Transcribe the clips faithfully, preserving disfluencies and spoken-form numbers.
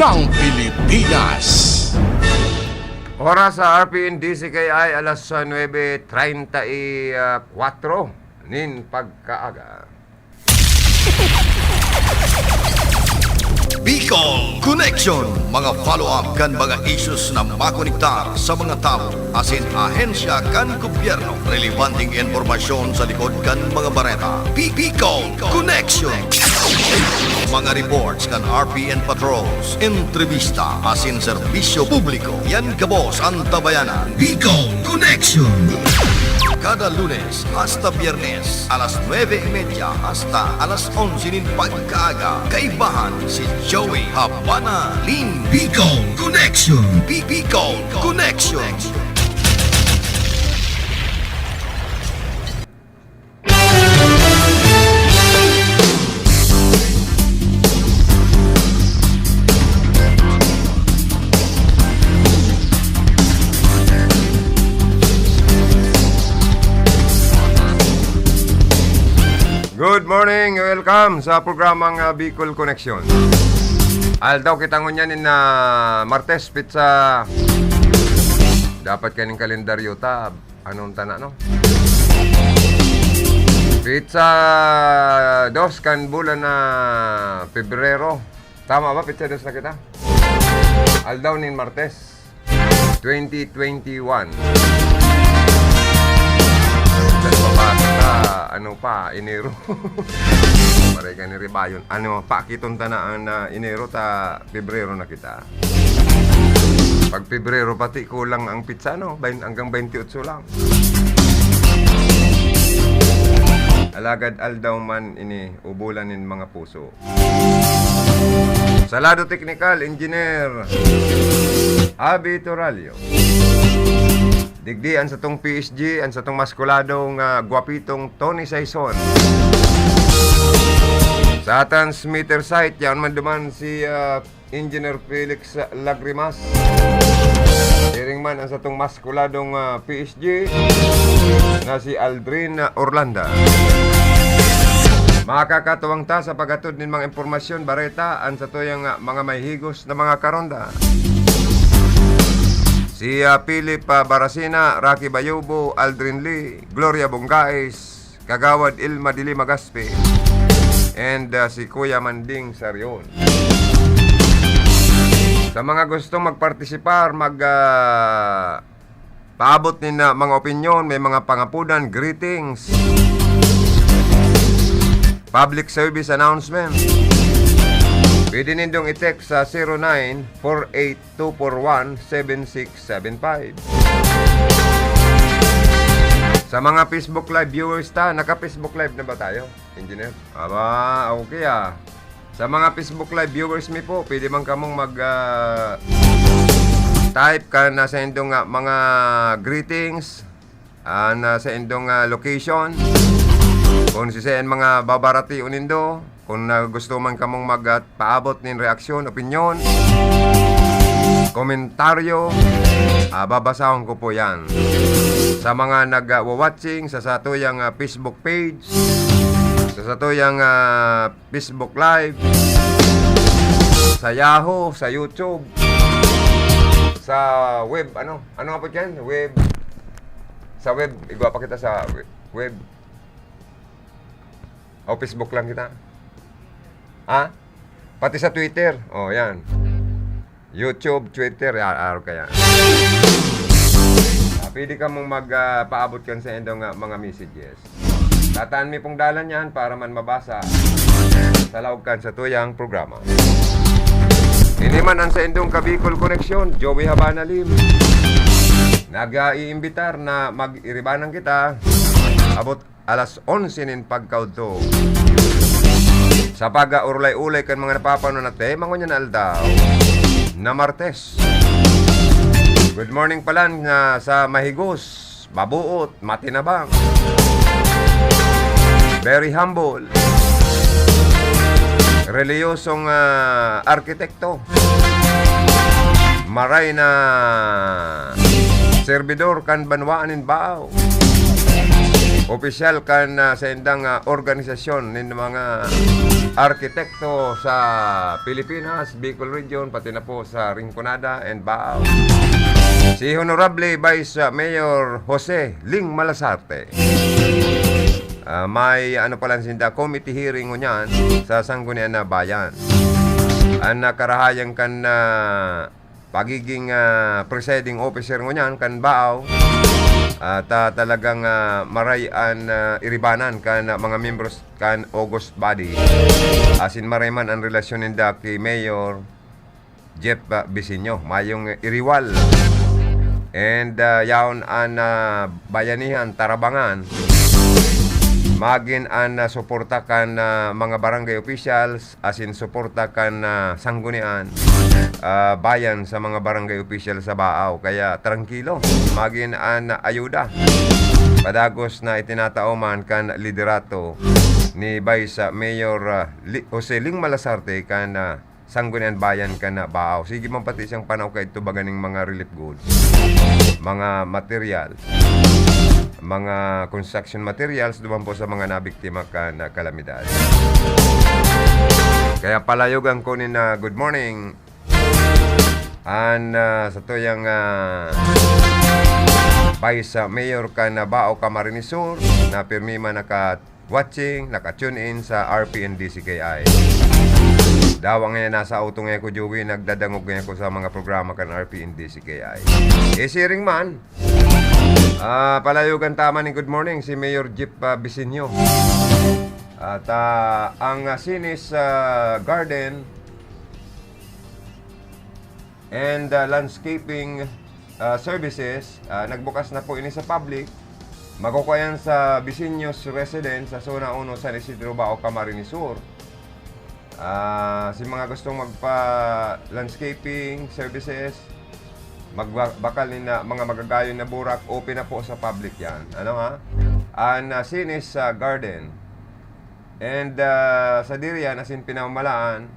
Ang Pilipinas. Oras sa R P N D C K I, alas nuebe treinta y cuatro nin pagkaaga. Bicol Connection, mga follow-up kan mga issues na makonektar sa mga tawo asin ahensya kan gobyerno. Relebanteng impormasyon sa likod kan mga bareta. Bi-, Bicol Connection. Mga reports kan R P N patrols, entrevista asin serbisyo publiko. Yan gabos an tabayanan. Bicol Connection. Kada Lunes hasta Biyernes, alas nuebe y media hasta alas onse nin pagkaaga, kaibahan si Joey Habana Lim. Bicol Connection. Bi-, Bicol Connection. Good morning, welcome sa programang, ah, Bicol Connection. Aldaw kita ngunyan nin, ah, Martes, petsa. Dapat kaning kalendaryo ta, anong tana, no? Petsa dos kan bulan na Pebrero. Tama ba? Petsa dos na kita? Aldaw nin Martes. Twenty twenty-one. Nagpapasok na, ano pa, Enero. Maray ka ni Ribayon. Ano, pakiton ta na ang, ah, Enero ta, Pebrero na kita. Pag Pebrero, pati kulang ang petsa, no? Bain-, hanggang baynte otso lang. Alagad aldaw man ini, ubulan nin mga puso. Sa lado teknikal, Engineer Abi Toralio. Digdi an satong P S G, an satong maskuladong, ah, gwapitong Tony Saison. Sa transmitter site, yaon man duman si, ah, Engineer Felix Lagrimas. Siring man an satong maskuladong, ah, P S G na si Aldrin Orlanda. Makakatuwang ta sa paghatod nin mga impormasyon, bareta, an satuyang, ah, mga mahihigos na mga karonda. Si, ah, Philip, ah, Barasina, Rocky Bayubo, Aldrin Lee, Gloria Bongais, Kagawad Ilma Dili Magaspi, and, ah, si Kuya Manding Sarion. Sa mga gustong magpartisipar, mag, ah, paabot nin, ah, mga opinyon, may mga pangapudan, greetings, public service announcement, pwede nindong i-text sa zero nine four eight two four one seven six seven five. Sa mga Facebook Live viewers ta, naka-Facebook Live na ba tayo, Engineer? Aba, okay, ah. Sa mga Facebook Live viewers mi po, pwede man kamong mag, ah, type kan saindong, ah, mga greetings, ah, na saindong, ah, location. Kung siisay an mga babaratiyon nindo, kung, ah, gusto man kamong mag, ah, paabot nin reaksyon, opinyon, komentaryo, ah, babasahon ko po yan. Sa mga nag, ah, wa-watching sa satuyang, ah, Facebook page, sa satuyang, ah, Facebook Live, sa Yahoo, sa YouTube, sa web, ano? Ano nga po dyan? Web, sa web, igwa pa kita sa web, web. O, Facebook lang kita. Ha? Pati sa Twitter. O, yan. YouTube, Twitter, ya-, araw kaya. Ah, pwede ka mong mag, ah, paabot kan saindong, ah, mga messages. Tataan mi pong dalan yan para man mabasa sa laog kan satuyang programa. Ini man an saindong Kabicol Connection, Joey Habana Lim. Nag-iimbitar na mag-iribanan kita. Abot alas onse nin pagkaudto. Sa pag-aurulay-ulay kan mga napapanon na tema ngunyan na aldaw na Martes. Good morning palan nga sa mahigos, mabuot, matinabang, very humble, reliyosong, ah, arkitekto, maray na serbidor kan banwaan nin Baao. opisyal kan, ah, saindang, ah, organisasyon nin mga arkitekto sa Pilipinas, Bicol Region, pati na po sa Rinconada and Baao. Si Honorable Vice, ah, Mayor Jose Ling Malasarte. Ah, may ano pala sinda, committee hearing ngunyan sa Sanggunian na Bayan. Ang nakarahayan kan, ah, pagiging, ah, presiding officer ngunyan kan Baao, at, ah, talagang, ah, maray an, ah, iribanan kan, ah, mga miyembros kan August Body. Asin maray man an relasyon ninda ki Mayor Jeff, ah, Bisinyo, mayong iriwal. And, ah, yaon an, ah, bayanihan, tarabangan. Magin an, ah, suporta kan, ah, mga barangay officials, asin suporta kan, ah, sanggunian, ah, bayan sa mga barangay official sa Baao. Kaya trangkilo, magin an ayuda. Padagos na itinatao man kan liderato ni Vice Mayor, ah, Li-, Jose Ling Malasarte kan, ah, Sanggunian Bayan kan, ah, Baao. Sige man pati siyang panaw kaidto baga ning mga relief goods, mga material, mga construction materials duman po sa mga nabiktima kan, ah, kalamidad. Kaya palayogan ko ni na good morning. An, ah, sa tuyang, ah, Vice Mayor kan, ah, Baao, Camarines Sur, na pirmi man naka-watching, naka-tune in sa R P N D C K I. Dawa ngayon nasa auto ngayon ko, Joey, nagdadangog ngayon ko sa mga programa kan R P N D C K I. Isiring man, ah, palayogan tama ni good morning si Mayor Jeff, ah, Bisinyo. At, ah, ang, ah, Sinis, ah, Garden and, ah, Landscaping, ah, Services, ah, nagbukas na po ini sa public. Makukuha yan sa Bisinyo's Residence sa Zona Uno, San Isidro, Bao, Camarines Sur. Ah, si mga gustong magpa-landscaping services, magbakal ni na mga magagayon na burak, open na po sa public yan. Ano ha? An, ah, Sinis, ah, Garden. And, ah, sa diri yan, asin pinamamalaan,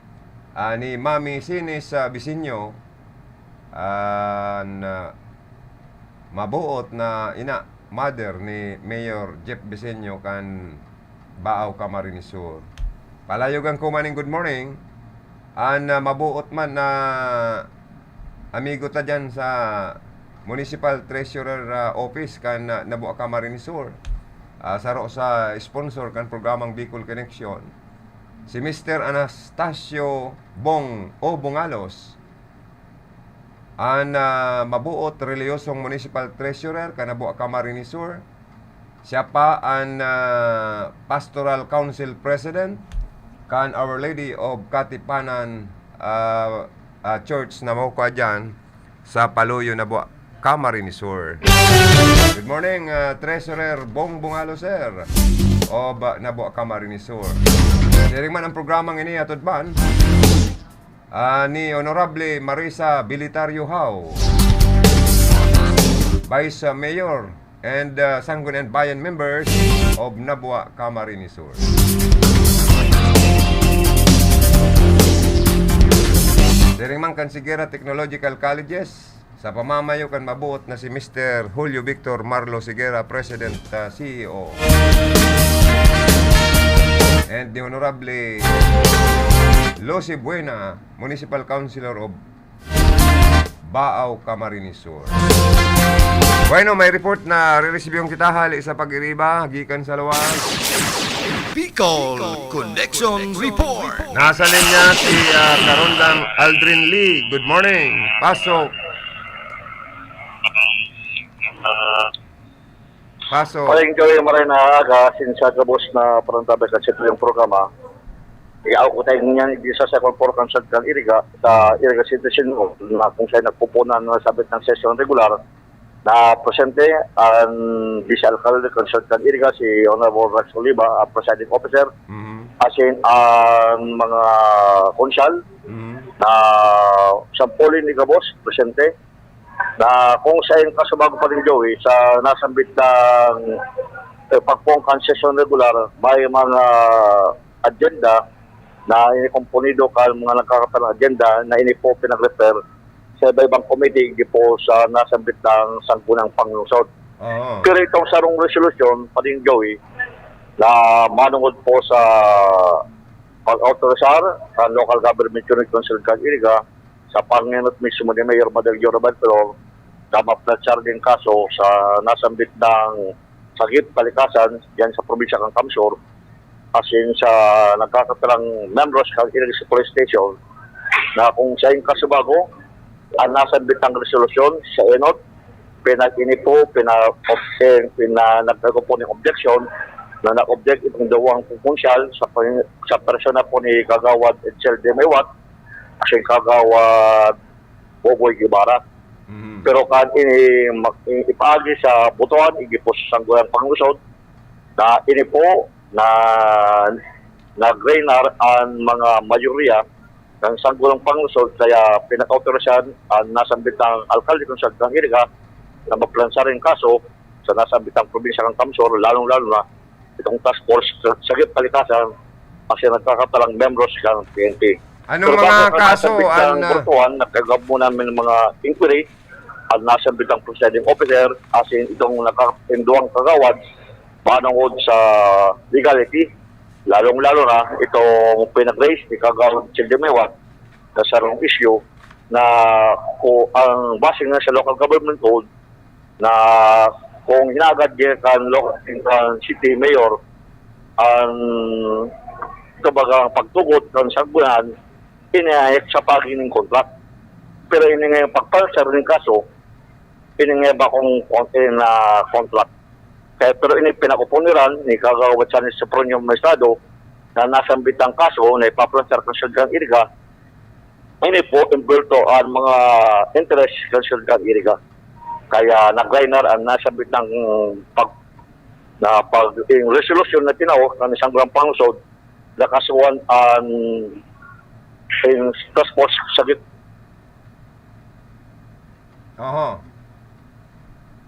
ah, ni Mami Sinis, ah, Bisinyo, an, ah, mabuot na ina, mother ni Mayor Jeff Bisinyo kan Bao, Camarines Sur. Palayogan ko man ning good morning, an, ah, mabuot man na amigo ta dyan sa Municipal Treasurer, ah, Office kan, ah, Nabua, Camarines Sur. Ah, saro sa sponsor kan programang Bicol Connection, si Mister Anastasio Bong o Bungalos, an, ah, mabuot reliyosong Municipal Treasurer kan Nabua, Camarines Sur. Siya pa an, ah, Pastoral Council President kan Our Lady of Katipanan, ah, ah, Church na makukuha dyan sa Paluyo, Nabua, Camarines Sur. Good morning, ah, Treasurer Bong Bungalo, sir, of, ah, Nabua, Camarines Sur. Siring man ang programang ini, atod man, ah, ni Honorable Marisa Bilitario Hao, Vice Mayor and, uh, Sanggunian Bayan members of Nabua, Camarines Sur. Siring man kan Sigera Technological Colleges, sa pamamayo kan mabuot na si Mister Julio Victor Marlo Sigera, President, uh, C E O. And ni Honorable Lucy Buena, Municipal Councilor of Bao, Camarines Sur. Bueno, may report na re-receive yung kita hali sa pag-iriba, gikan sa luwas. Bicol Connection Report. Nasa linya si, ah, Karondang Aldrin Lee. Good morning. Pasok. Pasok. Paring Joey, maray na aga, sinsa gabos na parantabay kan sitwayong programa. Yaw ko tayo niyan, di sa second floor kan Santang Iriga, sa Iriga City Central, na kung saan nagpupunan na sabit ng sesyon regular, na presente ang Vice Alcalde kan Santang Iriga, si Honorable Rex Oliva, ang presiding officer, Mhm. asin ang mga konsal, Mhm. na sampolin ni gabos, presente. Na kung sa iyong kaso bago pa rin, Joey, sa nasambit ng, eh, pagpong kan sesyon regular, may mga agenda na inikomponido kan mga nagkakatarang agenda na ini po pinag-refer sa iba-ibang committee, di po sa nasambit ng Sangguniang Panglungsod. Oo. Pero itong sarong resolusyon, Pading Joey, na manungod po sa pag-autorisar ang Local Government Unit Council kan Iriga sa pangenot mismo ni Mayor Madel Joraban Flor na maplansar din kaso sa nasambit ng Sagip Kalikasan diyan sa probinsya ng Kamsur, asin sa nagkakatarang membros kan Iriga Police Station na kung sa kasubago, ang nasambit ng resolusyon sa enot, pinag-ini po, pina-, pina-, nagkago po ng objection na nag-object itong dalawang provincial sa, sa persona po ni Kagawad Edsel de Maywat at si Kagawad Boboy Guevara. Mhm. Pero kan ini mag-, ipaagi sa botohan, igipos sa Sangguniang Panglungsod na ini po na nag-rainar ang mga mayoriya ng Sangguniang Panglungsod, kaya pinag-autorisahan ang nasambit ng alkalde kung saan Iriga na maplansar ang kaso sa nasambit ng probinsya ng Kamsur, lalong-lalo na itong task force sa Sagip Kalikasan, kasi nagkakatalang membros ng P N P. Anong Pero mga bago pa kaso nasambit ng ang, ah, burtuhan, nagkagab muna ng mga inquiry ang nasambit ng presiding officer, asin itong naka-, induang kagawad, panungod sa legality, lalong-lalo na itong pinag-raise ni Kagawad Childe Mewat na sarong issue na kung ang base nga sa local government code na kung hinagad niya kan lo-, kan city mayor ang, kumbaga, pagtugot kan sanggunian, inayat sa pagin ng contract. Pero ini nga yung pagpalsar ng kaso, ini nga ba kung, kung na contract. Kaya pero ini pinakupuniran ni Kagawad Sanis Sopronio Maestrado na nasambit ang kaso na ipaplansar kan Siyudad kan Iriga, ini po, envuelto ang mga interes kan Siyudad kan Iriga. Kaya nag-rainar ang nasambit ng pag-, na pag-, yung resolusyon na tinao ng isang Grand Panglungsod na kasuhan ang, yung task force sa git-, Oho.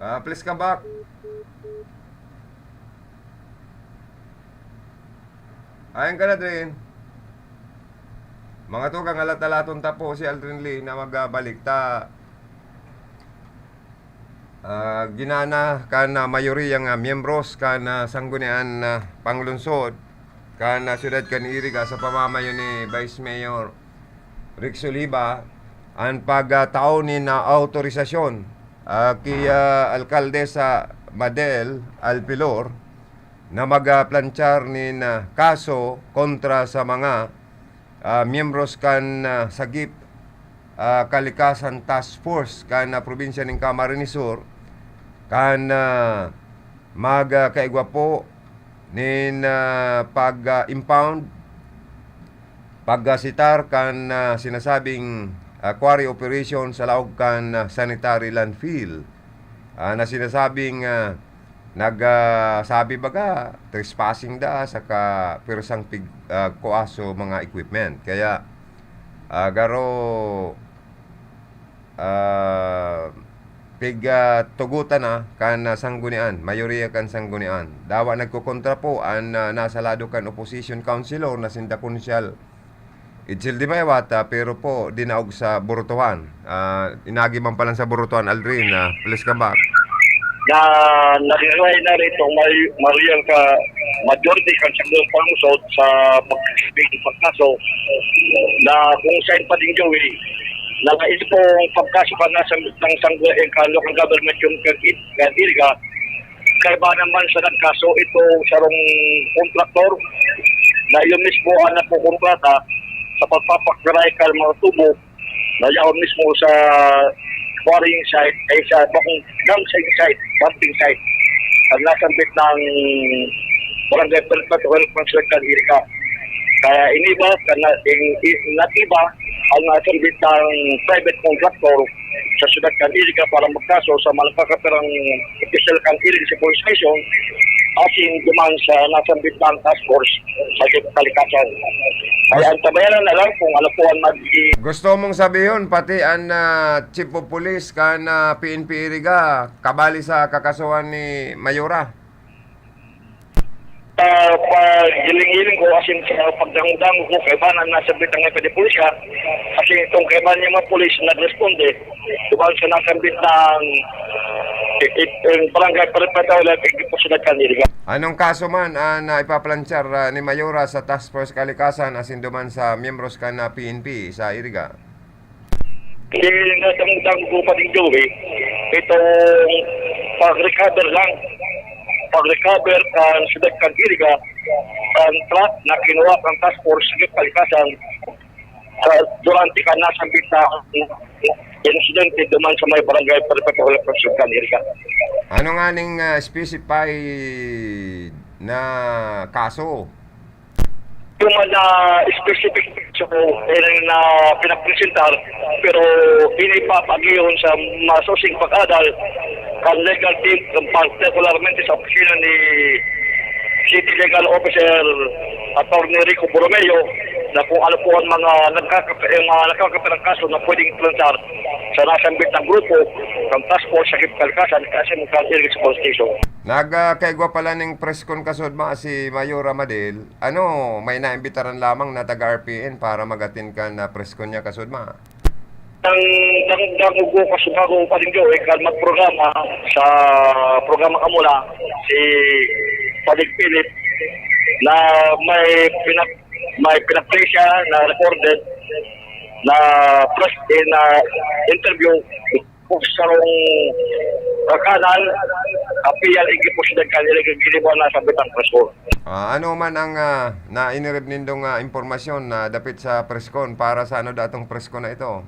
Ah, please come back. Ayan ka na, Drin. Mga tugang, alat-alaton ta po si Aldrin Lee na magbalik ta. Ah, ginana kan, ah, mayoriyang, ah, miyembros kan, ah, Sanggunian, ah, Panglungsod kan, ah, siyudad kan Iriga sa pamamayo ni Vice Mayor Rex Oliva an pagtao nin, ah, awtorisasyon, ah, ki, ah, Alkaldesa Madel Alpilor na magplanchar nin, ah, kaso kontra sa mga, ah, miyembros kan, ah, Sagip, ah, Kalikasan Task Force kan, ah, probinsya nin Camarines Sur, kan, ah, mag, ah, kaigwa po nin, ah, pag, ah, impound, pagsitar kan, ah, sinasabing, ah, quarry operation sa laog kan, ah, sanitary landfill, ah, na sinasabing, ah, nag, ah, sabi baga, trespassing da saka pwersang pig-, ah, kuaso mga equipment. Kaya, ah, garo, ah, pig, ah, tugutan na kan, ah, sanggunian, mayoriya kan sanggunian. Dawa nagkokontra po an, ah, nasa lado kan opposition councilor na sinda Konsyal Edsel de Maywat, ah, pero po dinaog sa burutuhan. Ah, inagi man pa lang sa burutuhan, Aldrin, ah, please come back. Na nagkakaroon na rito, may, mariang ka majority kan Sangguniang Panglungsod sa pagpigil pagkaso na kung saan pa din gawin na nais pong pagkaso ka na sa ng Sangguniang kan local government yung kan Iriga. Kaiba naman sa nagkaso, ito sarong kontraktor na iyo mismo ang nagkokontrata sa pagpapakdaray kan mga tubo na yaon mismo sa quarrying site, ay sa bakong dumping site, dumping site. Ang nasambit ng Barangay Perpetual Construction Iriga. Kaya iniba, kana-, in-, in-, natiba ang nasambit ng private contractor sa siyudad kan Iriga para magkaso sa mga nagkakatarang opisyal kan Iriga sa police station, asin duman sa nasambit ng task force sa Kalikasan. Ay, ang tabayanan na lang kung ano po ang mag- Gusto mong sabihon, pati ang, ah, Chief of Police kan, ah, P N P Iriga, kabali sa kakasuhan ni Mayora? Ah, paggiling-giling ko, asin sa pagdango-dango ko, kaibanan nasambit ang F I D pulis siya, kasi itong kaibanan yung mga pulis nagresponde, diba, sa nasambit ng It, it, in Barangay Perpetuo, Leyte, Iriga. Anong kaso man ang, ah, ipaplanchar, ah, ni Mayora sa Task Force Kalikasan asin duman sa miyembros kan, ah, P N P sa Iriga? Kinatangtang ko pa rin, Joey, itong pag-recover lang. Pag-recover kan siyudad kan Iriga, kan truck na kinuha kan Task Force sa Kalikasan, sa, durante kan nasambit na insidente duman sa may barangay Perpetuo, Leyte, Iriga. Ano nga ning, ah, specified na kaso? Yung mga specific so, eh, na pinapresentar, pero ini papag-iyon sa masusing pag-adal kan legal team, particularmente sa opisina ni City Legal Officer Attorney Rico Borromeo, na kung ano po ang mga nagkaka-, ang mga nagkakapirang kaso na pwedeng itransar sa nasambit na grupo ng Task Force sa Kalikasan, kasi mukha ang Iriga Police Station. Nag, ah, kaigwa pala ning press con kasudma si Mayor Amadel. Ano, may naimbitaran lamang na taga R P N para mag-attend kan, ah, press con niya kasudma? Ang dang-, dangugo kasudma ko pa rin, eh, kan magprograma sa programa ka muna, si Padig Philip, na may pinak-, may pinaplay siya na recorded na press, eh, na interview kung sarong kakanan, apiyal, igipusidan ka nila, ginibo na sa bitang press con. Ah, ano man ang, ah, nainirib nindong, ah, impormasyon na dapit sa press con? Para sa ano datong press con na ito?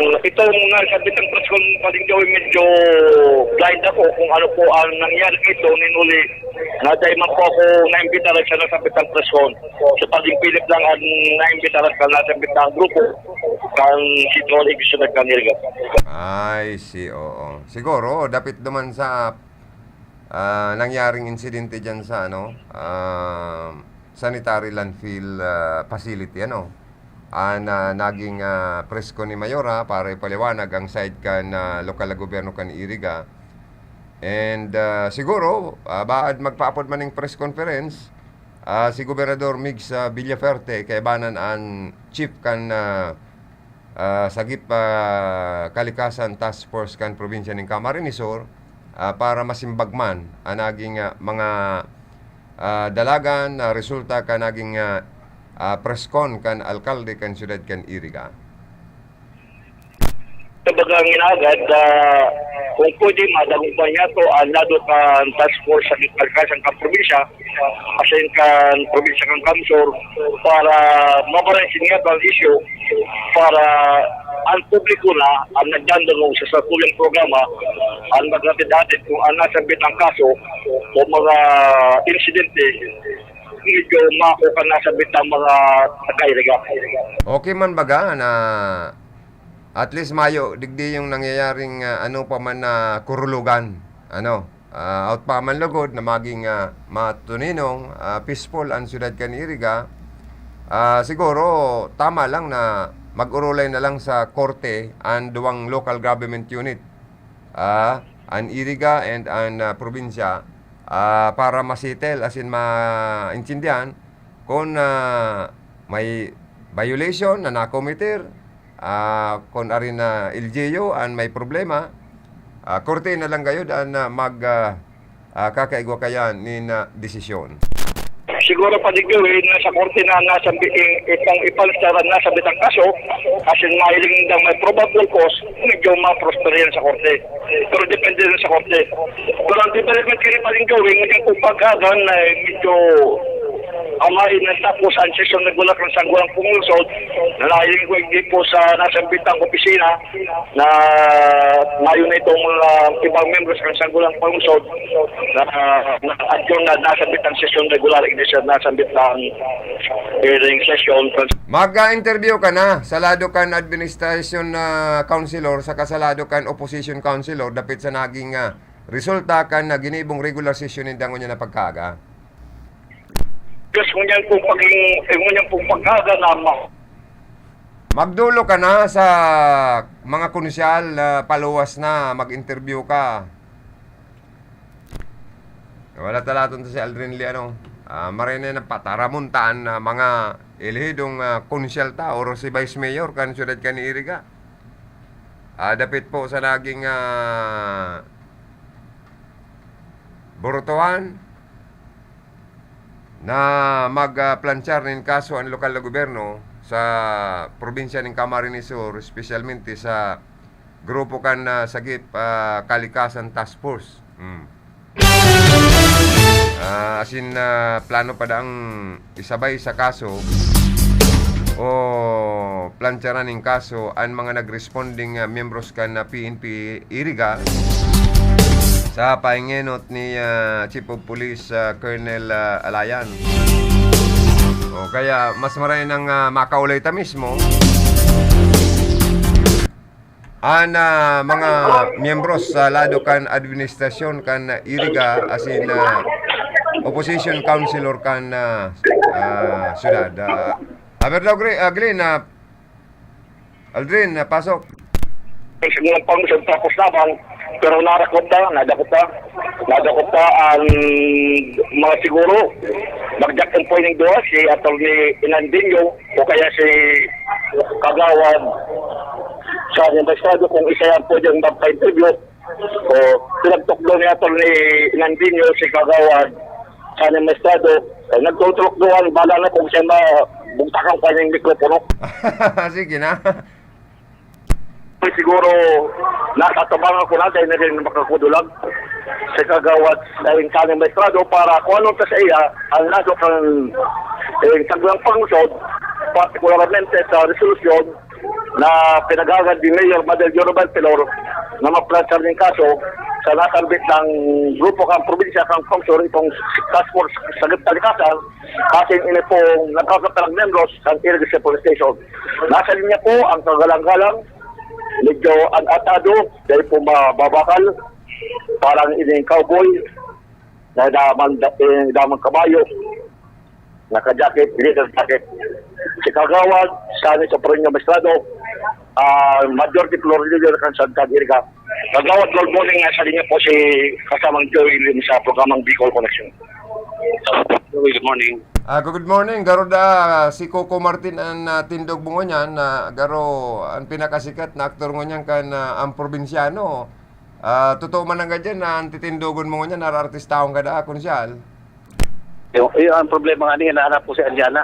Itong nasa bitang press con, Paling Joey, medyo blind ako kung ano po ang nangyari dito. Ninuli na dahil man po ako naimbitaran sa nasa bitang press con. Si Paling Philip lang ang naimbitaran sa nasa bitang grupo. Kan City Hall Edition nagkanirga. Ay, si, oo. Siguro, dapit duman sa, ah, nangyaring insidente dyan sa, ano, ah, sanitary landfill, ah, facility, ano. Ah, na naging, ah, press con ni Mayora para ipaliwanag ang side kan, ah, lokal na gobyerno kan Iriga. And, ah, siguro, ah, baad magpaapod man ning press conference, ah, si Gobernador Migs, ah, Villaferte, kaibanan an chief kan, ah, ah, Sagip, ah, Kalikasan Task Force kan probinsya nin Camarines Sur, ah, para masimbag man an naging, ah, mga, ah, dalagan, ah, resulta kan naging, ah, ah, press con kan alkalde kan siyudad kan Iriga. Kumbaga, ang inaagad, ah, kung pwede, madagog pa niya to, ang lado kan task force sa Kalikasan kan probinsya, asin kan probinsya kan Camsur, para mabalanse niya ang issue, para ang publiko na ang nagdandangog sa satuyang programa, ang maghatid-hatid kung ang nasambit ang kaso o mga insidente, medyo makuha na sa bitang mga nagkairiga. Okay man baga na at least mayo digdi yung nangyayaring, ah, ano pa man na kurulugan, ano, ah, out pa man lugod na maging, ah, matuninong, ah, peaceful ang siyudad kan Iriga. Ah, siguro tama lang na mag-urulay na lang sa korte ang duwang local government unit, ah, an Iriga and an, ah, probinsya, ah, para ma-settle, as in, maintindihan kung, ah, may violation na nakometer, ah, kung arin na L G U an may problema, ah, korte na lang gayud an, ah, mag, ah, ah, kakaigwa kayan nin, ah, desisyon. Siguro, Paligawin, na sa korte na nasa bi-, i-, ipang-, ipalsaran na sa bitang kaso, asin mahiling nindang may probable cause, medyo ma-prosper yan sa korte. Pero depende rin sa korte. Pero ang development kini, Paligawin, ngayon kung pagkagan na, eh, medyo amay na tapos ang sesyon regular ng Sangguniang Panlungsod, na nahiling ko hindi po sa nasa bitang opisina, na mayo na itong mga ibang membros kan Sangguniang Panlungsod na, na adjurn na nasabit ang sesyon regular, hindi siya nasabit ang hearing session. Mag-interview ka na sa lado kan administration na councilor saka sa lado kan opposition councilor dapit sa naging, ah, resulta kan, ah, ginibong regular session ninda ngunyan na pagkaaga. Diyos, ngunyan pong paging, eh, ngunyan pong pagkaaga na ma- Magdulo ka na sa mga konsyal na paluwas na, mag-interview ka. Wala talaton to si Aldrin Lee, ano. Ah, maray na yan ang pataramuntaan na mga elehidong, ah, konsyal ta, or si Vice Mayor, kan siyudad kan Iriga. Ah, dapit po sa naging, ah, burutuhan na mag, ah, planchar nin kaso an lokal na gobyerno sa probinsya nin Camarines Sur, espesyalmente sa grupo kan, ah, Sagip, ah, Kalikasan Task Force. Hmm. Ah, asin, ah, plano pa daang isabay sa kaso o plantsaran nin kaso an mga nagresponding, ah, miyembros kan, ah, P N P Iriga sa pahingenot ni, ah, Chief of Police, ah, Colonel, ah, Alayan. O kaya mas maray nang, ah, makaulay ta mismo an, ah, mga miyembros sa lado kan administrasyon kan Iriga, asin, ah, opposition councilor kan, ah, ah, syudad. Ah, aber daw, Gre-, ah, Glenn, ah, Aldrin, ah, pasok. Sa mga pangusog tapos lamang, pero narakot na, nadakot na. Nadakot na ang mga siguro. Magjack ang point ng duha, si Attorney Inandinho o kaya si Kagawad sa Magistrado kung isa yan pwedeng magpa-interview. O, pinagtukdo ni Attorney Inandinho si Kagawad sa Magistrado. Eh, nagtuturok doon, bala na kung siya mabugtakan pa yung mikropono. Sige na. Siguro, nasa tabangan ko na dahil na rin makakudulag sa Kagawad sa Insaning Maestrado para kung anong ta sa iya, ang lado kang eh, taglang pangusod, partikularmente sa resolusyon na pinaghagad ni Mayor Madel Jonobel Pelor na maplansar nin kaso sa nasambit ng grupo kang probinsya kang Pangusod itong task force sa Gittalikasan, kasi ini pong nagkakatalang membros ng Iriga Police Station. Nasa linya po ang kagalang-galang, medyo an-atado, dahil po mababakal, parang ining cowboy, na damang, eh, damang kabayo, naka-jacket, leather jacket. Si Kagawad, sa amin sa Premio Maestrado, ah, Major de Flor Leader kan Santa Iriga. Kagawad, good morning. Nasa linya po si kasamang Joey Lim sa programang Bicol Connection. Joey, good morning. Ah, good morning. Garo da, si Coco Martin an, ah, tindog mo ngunyan, na garo an pinakasikat na aktor ngunyan kan, ah, Ang Probinsyano. Ah, totoo man ang gadyan na an titindogon mo ngunyan, naraartistahon ka da, Konsyal? Yung, yung ang problema nga niya, nahanap ko si Aliana.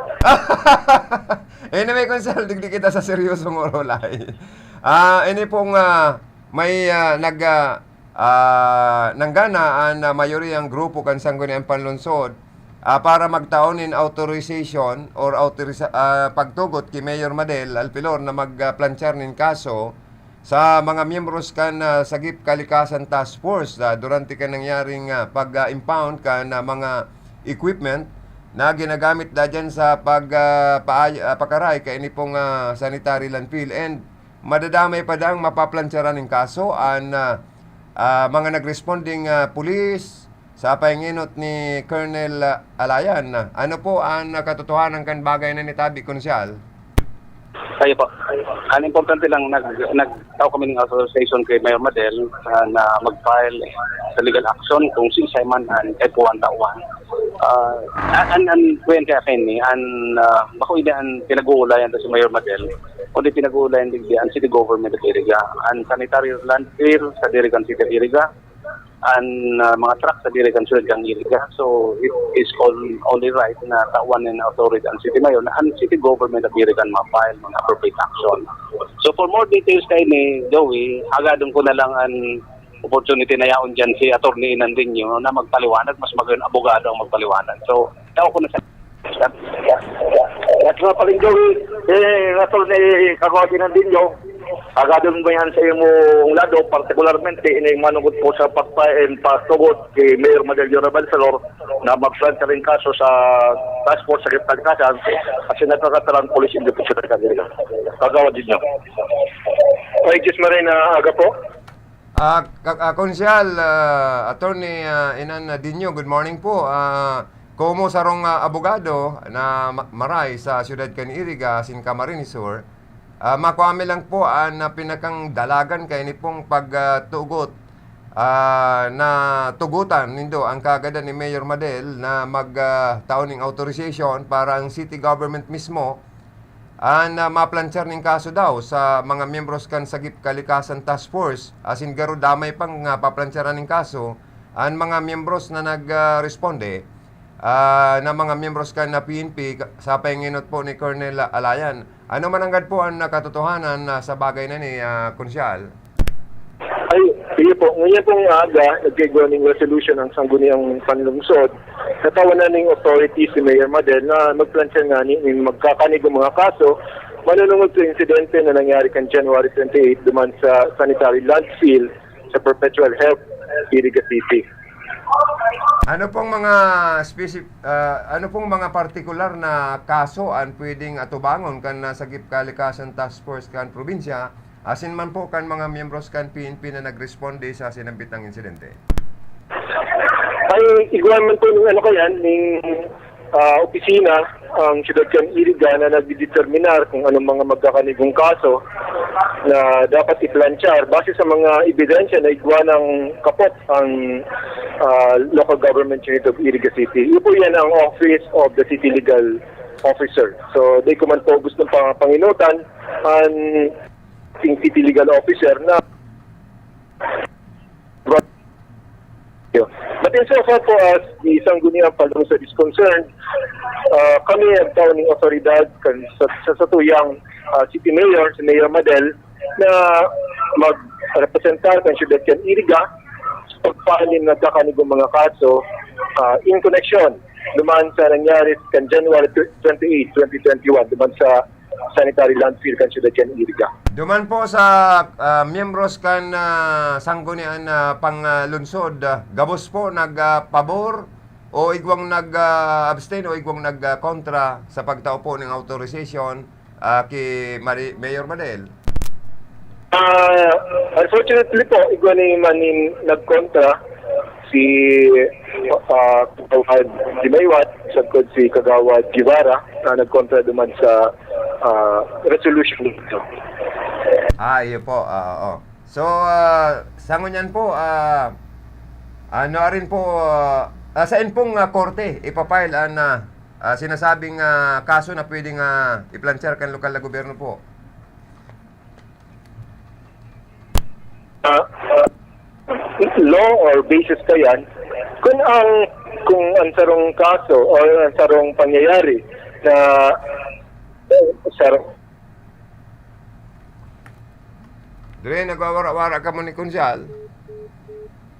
Anyway, Konsyal, digdi kita sa seryosong orolay. Ah, ini pong, ah, may, ah, nag, ah, ah, nanggana an, ah, mayoriyang grupo kan Sangguniang Panlungsod, ah, para magtao nin authorization or authoriza-, ah, pagtugot ki Mayor Madel Alpilor na mag, ah, planchar nin kaso sa mga miyembros kan, ah, Sagip Kalikasan Task Force, ah, durante kan nangyaring, ah, pag, ah, impound kan, ah, mga equipment na ginagamit da dyan sa pag, ah, paay-, ah, pakaray kaini pong, ah, sanitary landfill. And madadamay pa dang mapaplantsaran nin kaso an, ah, ah, mga nagresponding, ah, pulis, sa pahingenot ni Colonel, ah, Alayan. Ano po an, ah, katotohanan kan bagay na nitabi, Konsyal? Kayo po. Ang importante lang, nag-, nagtao kami ng authorization kay Mayor Madel, ah, na mag-file sa legal action kung siisay man an kaipuhan tawan. Ah, an, an, an, kuyan kaya kini, an, ah, bako ini an pinag-uulayan ta si Mayor Madel, kundi pinag-uulayan digdi an City Government of Iriga, an sanitary landfill sa diri kan City of Iriga, an, ah, mga truck sa diri kan syudad kan Iriga. So, it is all, only right na tawan nin authority an City Mayor na an City Government of Iriga an ma-file mga appropriate action. So, for more details kaini, Joey, hagadon ko na lang an opportunity na yaon dyan si Attorney Inandinho na magpaliwanag, mas magayon abogado ang magpaliwanag. So, tao ko na sa At mga palindong, eh, Attorney Kagawad Inandinho, agadon mo yan sa imong lado, partikularmente, ini manugod po sa pagpa-, eh, pagtugot kay Mayor Madel Jonah Balsalor na magplanta rin kaso sa task force sa Kalikasan kasi nagkakatalang police in the picture. Kagawad din niyo. Ay, Diyos Maria na aga po. Ah, ka-, ah, Konsyal, ah, Attorney, ah, Inan Dinho, good morning po. Ah, komo sarong, ah, abogado na ma-, maray sa siyudad kan Iriga, asin Camarines Sur, ah, makua mi lang po an, ah, pinakang dalagan kaini pong pag, ah, tugot, ah, na tugutan nindo ang kaagadan ni Mayor Madel na mag, ah, tao ning authorization para ang city government mismo An, ah, maplanchar nin kaso daw sa mga miyembros kan Sagip Kalikasan Task Force, asin garo damay pang, ah, paplancharan nin kaso an mga miyembros na nag, ah, responde, ah, na mga miyembros kan, ah, P N P ka-, sa pahinginot po ni Colonel Alayan. Ano man nanggad po an, ah, katotohanan, ah, sa bagay na ni, ah, Konsyal? Ay, iyo po. Ngunyan pong aga, nagkaigwa ning resolution ang Sangguniang Panlungsod. Natawanan ning authority si Mayor Madel na magplantsa ngani ning magkakanigong mga kaso manunungod sa insidente na nangyari kan January twenty-eight duman sa sanitary landfill sa Perpetual Health, Iriga City. Ano pong mga spesip-, ah, ano pong mga partikular na kaso an pwedeng atubangon kan, ah, Sagip Kalikasan Task Force kan probinsya, asin man po kan mga miyembros kan P N P na nagresponde sa sinambit na insidente? Ay, igwa man po ning ano kayan, ning, ah, opisina, ang siyudad kan Iriga na nagdedeterminar kung anong mga magkakanigong kaso na dapat iplanchar base sa mga ebidensya na igwa ng kapot ang, ah, Local Government Unit of Iriga City. Iyo po yan ang Office of the City Legal Officer. So, di ko man po gustong pa-, panginutan ang City Legal Officer na But insofar po as the Sangguniang Panlungsod is concerned, ah, kami ang tao ning otoridad kan sa, sa satuyang, ah, city mayor, si Mayor Madel, na magrepresentar kan siyudad kan Iriga sa pagpahalin ng kakanigong mga kaso, ah, in connection duman sa nangyari kan January twenty-eight, twenty twenty-one, duman sa sanitary landfill kan siyudad kan Iriga. Duman po sa, ah, miyembros kan, ah, sanggunian na pang, ah, lungsod, ah, gabos po nag, ah, pabor o igwang nag, ah, abstain o igwang nag, ah, kontra sa pagtao po ning authorization, ah, ki Mari-, Mayor Madel? Ah, unfortunately po, igwa ni manin nagkontra, si, ah, Kagawad Dimaywat, sagkod si Kagawad Guevara, na nagkontra duman sa, ah, resolution nito. Ah, iyo po. Ah, oo. So, ah, sa ngunyan po, ah, ano rin po, ah, ah, saen pong, ah, korte ipapile an, ah, ah, sinasabing, ah, kaso na pwedeng, ah, iplanchar kan lokal na gobyerno po? Ah, ah, law or basis kayan, kung ang, kung ang sarong kaso or ang sarong pangyayari na sarong Dre, nagwawara-wara ka mo ni Konsyal.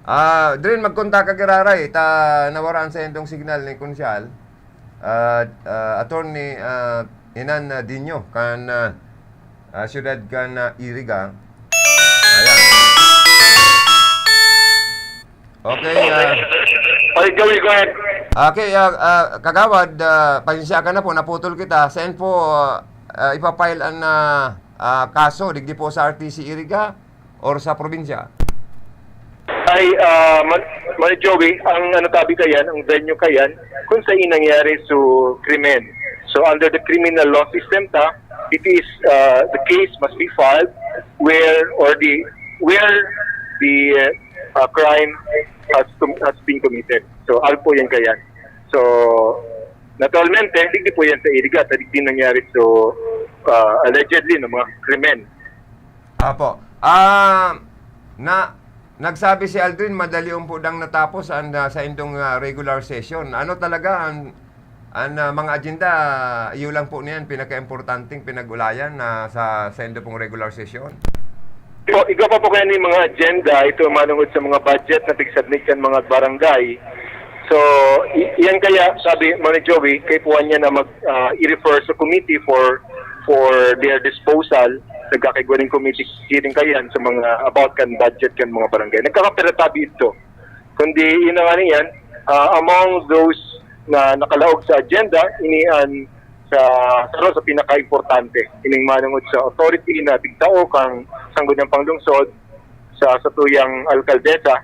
Ah, Dre, magkontak ka giraray, ta nawaraan sa indong signal ni Konsyal. Ah, ah, Attorney, ah, Inan, ah, Dinho, kan, ah, ah, siyudad kan, ah, Iriga. Ayan. Okay, ah. Ay, Joey, go ahead. Okay, ah, ah, Kagawad, ah, pasensya ka na po, naputol kita. Saen po, ah, ah, ipapile an, ah, ah, kaso? Digdi po sa R T C Iriga or sa probinsya? Ay, ah, Man-, Manoy Joey, ang ano tabi kayan, ang venue kayan, kung saan nangyari so krimen. So, under the criminal law system ta, it is, ah, the case must be filed where or the, where the, ah, crime has com-, has been committed. So, alpo yan kayan. So, naturalmente, hindi po yan sa Iriga, ta digdi nangyari so, ah, allegedly, no, mga krimen. Apo. Ah, na, nagsabi si Aldrin, madali po dang natapos ang, ah, sa indong, ah, regular session. Ano talaga ang, ang, ah, mga agenda? Iyo lang po niyan, pinakaimportanteng pinag-ulayan na sa, sa indo pong regular session? Po, igwa pa po kayan ning mga agenda, ito manungod sa mga budget na pig-submit kan mga barangay. So, i-, yan kaya, sabi, Manoy Joey, kaipuhan niya na mag, ah, i-refer sa committee for, for their disposal. Nagkakaigwa ning committee hearing kayan sa mga about kan budget kan mga barangay. Nagkakapiratabi ito. Kundi, yun na nga niyan, ah, among those na nakalaog sa agenda, ini an sa, sa, sa pinakaimportante, ining manungod sa authority na tigtao kang Sangguniang Panglungsod sa satuyang alkaldesa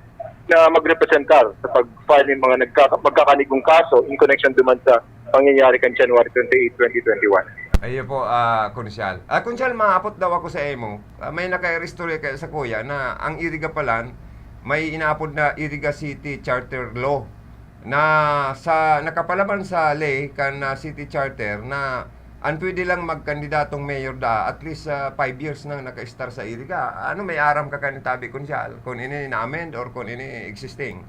na magrepresentar sa pag-file ning mga nagkaka-, magkakanigong kaso in connection duman sa pangyayari kan January twenty-eight, twenty twenty-one. Ayo po, ah, Konsyal. Ah, Konsyal, maapot daw ako sa imo. Ah, may nakaistorya kaya sa kuya na ang Iriga palan may inaapod na Iriga City Charter Law na sa, nakapalaman sa ley kan, ah, City Charter na an pwede lang magkandidatong mayor da, at least, ah, five years na naka-estar sa Iriga. Ano, may aram ka kan tabi, Konsyal, kung ini na-amend or kung ini existing?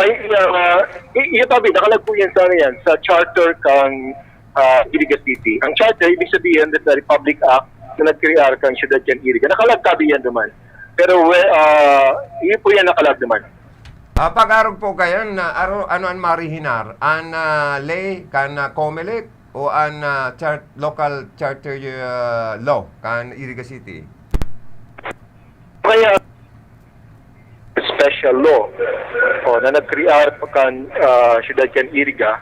Ay, ah, i-, iyo tabi, nakalag po yan sa, ano yan, sa charter kang, ah, Iriga City. Ang charter, ibig sabihin, that the Republic Act na nagkrear kang siyudad kan Iriga. Nakalag tabi yan naman. Pero, we-, ah, iyo po yan nakalag naman. Ah, pag-arog po kayan, na aro, ano an marihinar? An, ah, ley kan, ah, Comelec o an, ah, char-, local charter, ah, law kan Iriga City? Kaya, special law, o, na nag-create kan, ah, siyudad kan Iriga.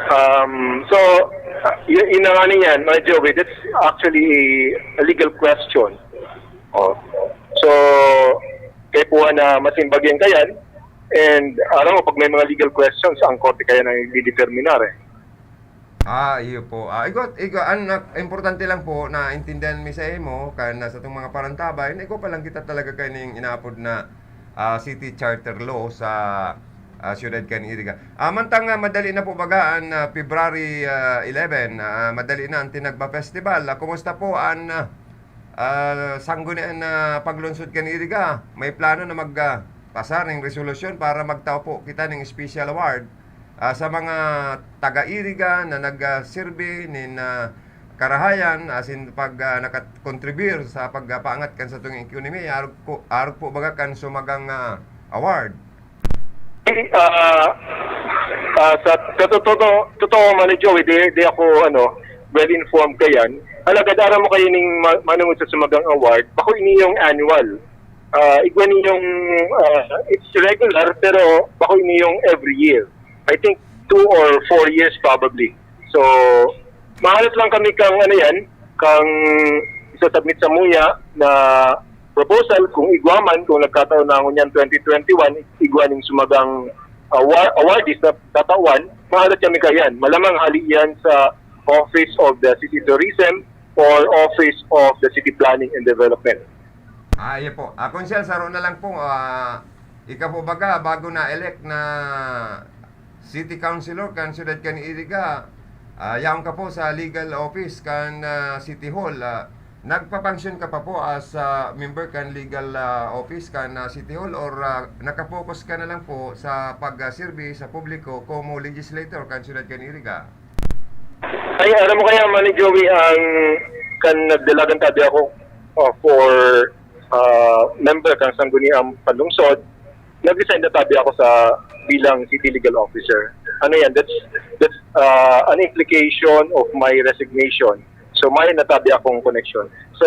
Um, so, ah, y-, yun na nga niyan, mga Joey, that's actually a legal question. O. So, kaipuhan na masimbag yan kayan, and aram mo, pag may mga legal questions, ang korte kaya na nagdideterminar eh. Ah, iyo po. Ah, igo, igo, an, ah, importante lang po na intindihan mi sa imo, kan, ah, sa itong mga parantabay, na igo pa lang kita talaga kaning inaapod na, ah, City Charter Law sa, ah, siyudad kan Iriga. Ah, mantang, ah, madali na po baga an, ah, February, ah, eleven, ah, madali na ang Tinagba Festival. Ah, kumusta po an, ah, ah, sanggunian na paglunsod kan Iriga? May plano na mag, ah, pasar ning resolusyon para magtao po kita ning special award, ah, sa mga taga-Iriga na nagserbi nin, ah, karahayan, asin pag, ah, nakakontribir sa pagpaangat kan satong ekonomiya, arog po, arog po baga kan sumagang, ah, award. Eh, ah, ah, sa, sa totoo, totoo man, Joey, di, di ako, ano, well informed kayan. Alagad aram mo kayo ning ma-, manungod sa sumagang award, bako ini yung annual. Ah, igwa niyong, ah, it's regular, pero bako ini yung every year. I think two or four years probably. So, mahalat lang kami kang, ano yan, kang isasubmit sa muya na proposal kung igwa man, kung nagkataon na ngunyan twenty twenty-one, igwa ning sumagang awar-, awardees na tatawan, mahalat kami kayan. Malamang hali yan sa Office of the City Tourism or Office of the City Planning and Development. Ah, iyo po. Ah, Konsehal, saro na lang po, ah, ika po baga, bago na-elect na city councilor kan siyudad kan Iriga, ah, yaon ka po sa legal office kan, ah, City Hall. Ah, nagpapangsyon ka pa po as, ah, member kan legal, ah, office kan, ah, City Hall, or, ah, nakapokus ka na lang po sa pagserbi sa publiko como legislator kan siyudad kan Iriga? Ay, aram mo kaya, Manny Joey, ang kan nagdalagan tabi ako, oh, for, ah, member kan Sangguniang Panlungsod, nag-resign na tabi ako sa bilang city legal officer. Ano yan? That's, that's, ah, an implication of my resignation. So, may natabi akong connection. So,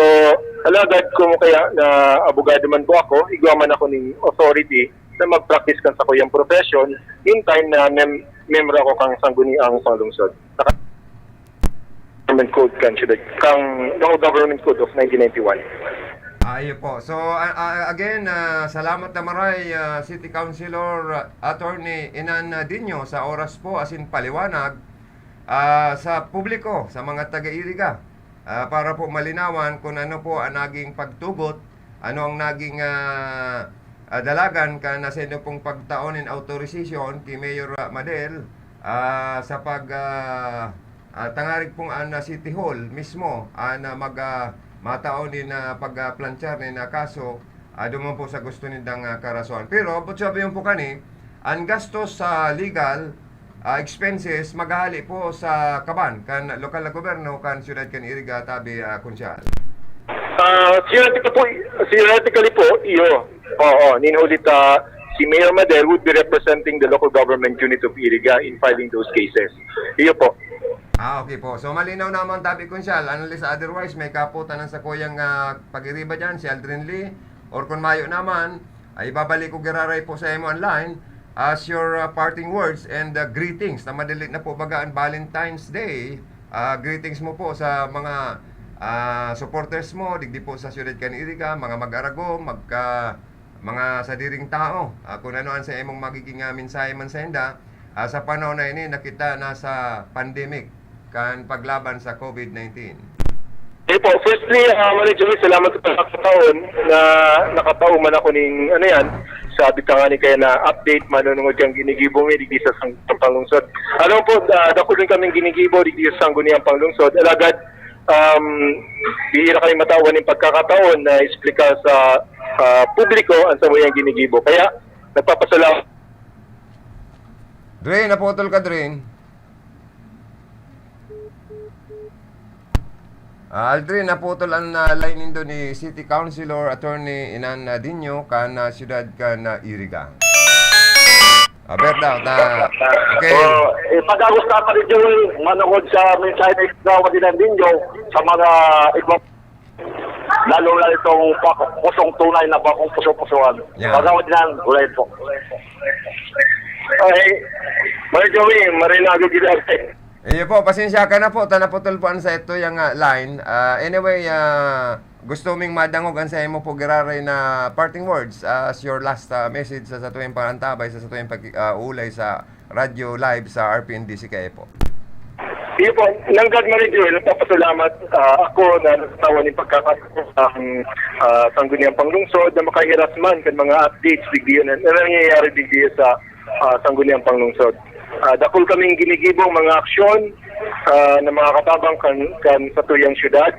alagad kung kaya na abogado man po ako, igwa man ako ning authority na mag-practice kan sakuyang profession, meantime na mem-, membro ako kang Sangguniang Panlungsod. Naka-, Government Code kan siyudad, kang Local Government Code of nineteen ninety-one. Ah, iyo po. So, ah, ah, again, ah, salamat na maray, ah, City Councilor, ah, Attorney Inan, ah, Dinho, sa oras po, asin paliwanag, ah, sa publiko, sa mga taga-Iriga, ah, para po malinawan kung ano po ang naging pagtugot, ano ang naging, ah, ah, dalagan kan sa inyo pong pagtao nin authorization ki Mayor, ah, Madel, ah, sa pag, ah, ah, tangarig pong an, ah, City Hall mismo an, ah, mag, ah, matao nin, ah, pagplanchar nin, ah, kaso, ah, duman po sa gusto nindang, ah, karasuhan. Pero, but sabi po kani, an gastos sa legal, ah, expenses, maghahali po sa kaban kan lokal na gobyerno kan siyudad kan Iriga, tabi, ah, Konsehal. Ah, theoretically po, theoretically po, iyo. Oo, nin huli ta, si Mayor Madel would be representing the local government unit of Iriga in filing those cases. Iyo po. Ah, okay po. So, malinaw naman, tabi, Konsehal. Unless otherwise, may kaputan ang sakuyang, ah, pag-iriba dyan, si Aldrin Lee. Or kung mayo naman, ay ibabalik ko giraray po sa imo online as your, ah, parting words and, ah, greetings. Na madali na po baga ang Valentine's Day. Ah, greetings mo po sa mga, ah, supporters mo, digdi po sa siyudad kan Iriga, mga mag-aragom, magka-, mga sadiring tao. Ah, kung ano ang sa imong magiging, ah, mensahe man sa inda, ah, sa panahon na ini, na kita nasa pandemic kan paglaban sa COVID nineteen. Eh po, firstly, ah, Manny Joey, salamat sa pagkakataon na nakatao man ako ning, ano yan, Sabi ta nga ni kaya na update, manunungod kang ginigibo mi digdi sa sang-, sa panglungsod. Ano po, ah, dakul din kaming ginigibo digdi sa Sangguniang Panglungsod. Alagad, um, bihira kami matawan yung pagkakataon na explicar sa, ah, publiko ang samuyang ginigibo. Kaya, nagpapasalamat. Drain, naputol ka, Drain. Ah, Aldrin, naputol an, ah, line nindo ni City Councilor Attorney Inan, ah, Dinho kan, ah, siyudad kan, ah, Iriga. Ah, Berta, ta-, okay. So, eh, pag-agusta pa rin, Joey, manukod sa mensahe ni Kagawad Inan Dinho sa mga iba, lalo na itong pa-, pusong tunay na bakong puso-pusuan. Yeah. Kagawad Inan, ulit po. Ay, Maray Joey, maray na agad gid. Iyo po, pasensya ka na po, ta naputol po an sa ito yang, ah, line. Ah, anyway, ah, gusto ming madangog an sa imo po giraray na parting words, ah, as your last, ah, message sa, sa tuwing pangantabay, sa, sa tuwing pag-, ah, ulay sa radyo live sa R P N D C K po. Iyo po, nanggad, Maray Joey, nagpapasalamat, ah, ako na nagkatawan ning pagkakataon sa, ah, Sangguniang Panglungsod na makahiras man kan mga updates digdi na, na nangyayari digdi sa ah, Sangguniang Panglungsod. Ah, dakul kaming ginigibong mga aksyon, ah, na mga katabang kan, kan satuyang syudad.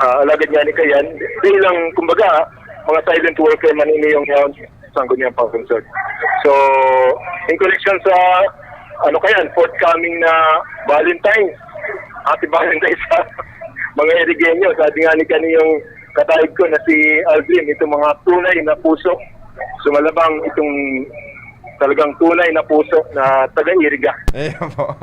Ah, alagad nga ni kayan, dahil lang, kumbaga, mga silent worker man ini yung yaon sa Sangguniang Panglungsod. So, in connection sa, ano kayan, forthcoming na Valentine's, Happy Valentine's sa mga Irigeño. Sabi nga ni kaniyong kataig ko na si Aldrin, itong mga tunay na puso, sumalabang itong talagang tunay na puso na taga-Iriga. Ayun po.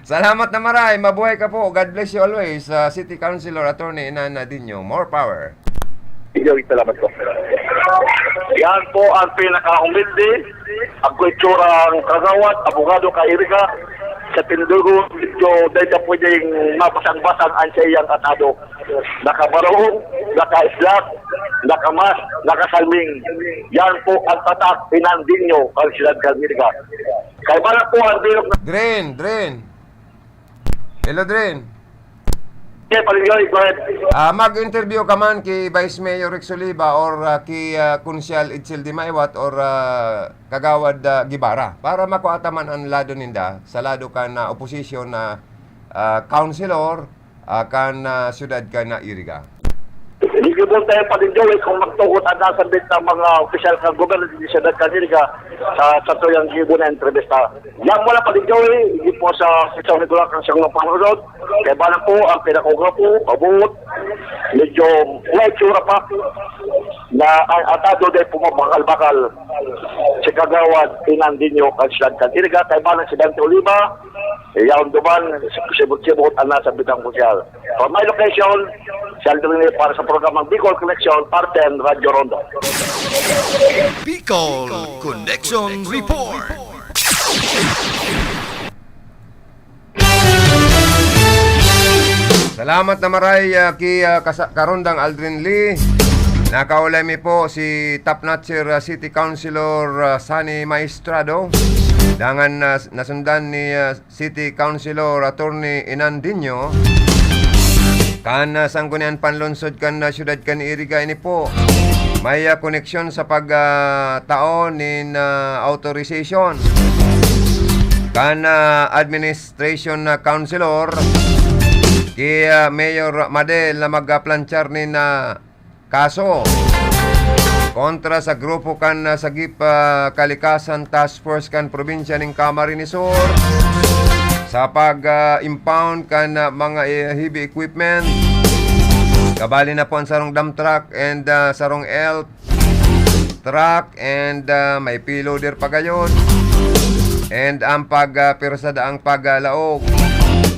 Salamat na maray. Mabuhay ka po. God bless you always, ah, City Councilor Attorney Inan Nadinho. More power. Joey, salamat po. Yan po ang pinakahumilde, ang kulturang kagawad, abogado ka Iriga, sa Tindugo, medyo dahil ka pwedeng mabasang-basang ang sa iyang atado. Nakabarong, naka-islak, naka-mask, nakasalming. Yan po ang tatak, Inan Dinho, ang siyudad kan Iriga. Kaiba na po ang bilog na Dren, Dren. Hello, Dren. Yeah, Palingoy, go ahead. Ah, mag-interview ka man ki Vice Mayor Rex Oliva or, ah, ki, ah, Konsyal Edsel Dimaiwat or, ah, Kagawad, ah, Guevara para makua ta man an lado ninda sa lado kan, ah, oposisyon na, ah, councilor, ah, kan, ah, siyudad kan, ah, Iriga. Gigibo tayo pa din, Joey, kung magtugot ang nasa bit ng mga opisyal ng gobyerno sa siyudad kan Iriga sa, sa tuyang gibo na entrevista. Yan mula pa din, Joey, hindi po sa isang regular kang siyang panunod. Kaya ba na po ang pinakauga po, abot, medyo may tsura pa na ang atado dahil po mabakal-bakal si Kagawad Inan Dinho kan siyudad kan Iriga, kaya ba na si Dante Oliva, yaon duman, sibot-sibot ang nasa bitang sosyal. From my location, si Aldrin para sa programang Bicol Connection, Part ten, Radyo Ronda. Bicol Connection Report. Salamat na maray, ah, ki, ah, kasa-, karondang Aldrin Lee. Nakaulay mi po si Top Notcher, ah, City Councilor, ah, Sunny Maestrado. Dangan, ah, nasundan ni, ah, City Councilor Attorney Inan Dinho, kan, ah, Sangguniang Panlungsod kan, ah, siyudad kan Iriga ini po. May, ah, koneksyon sa pag, ah, tao nin, ah, authorization kan, ah, administration na councilor ki, ah, Mayor Madel na magplanchar nin, ah, kaso kontra sa grupo kan, ah, Sagip, ah, Kalikasan Task Force kan probinsya nin Camarines Sur sa pag, ah, impound kan, ah, mga, eh, heavy equipment. Kabali na po ang sarong dump truck and, ah, sarong elf truck and, ah, may payloader pa gayon. And ang pag, ah, pirsa daang paglaog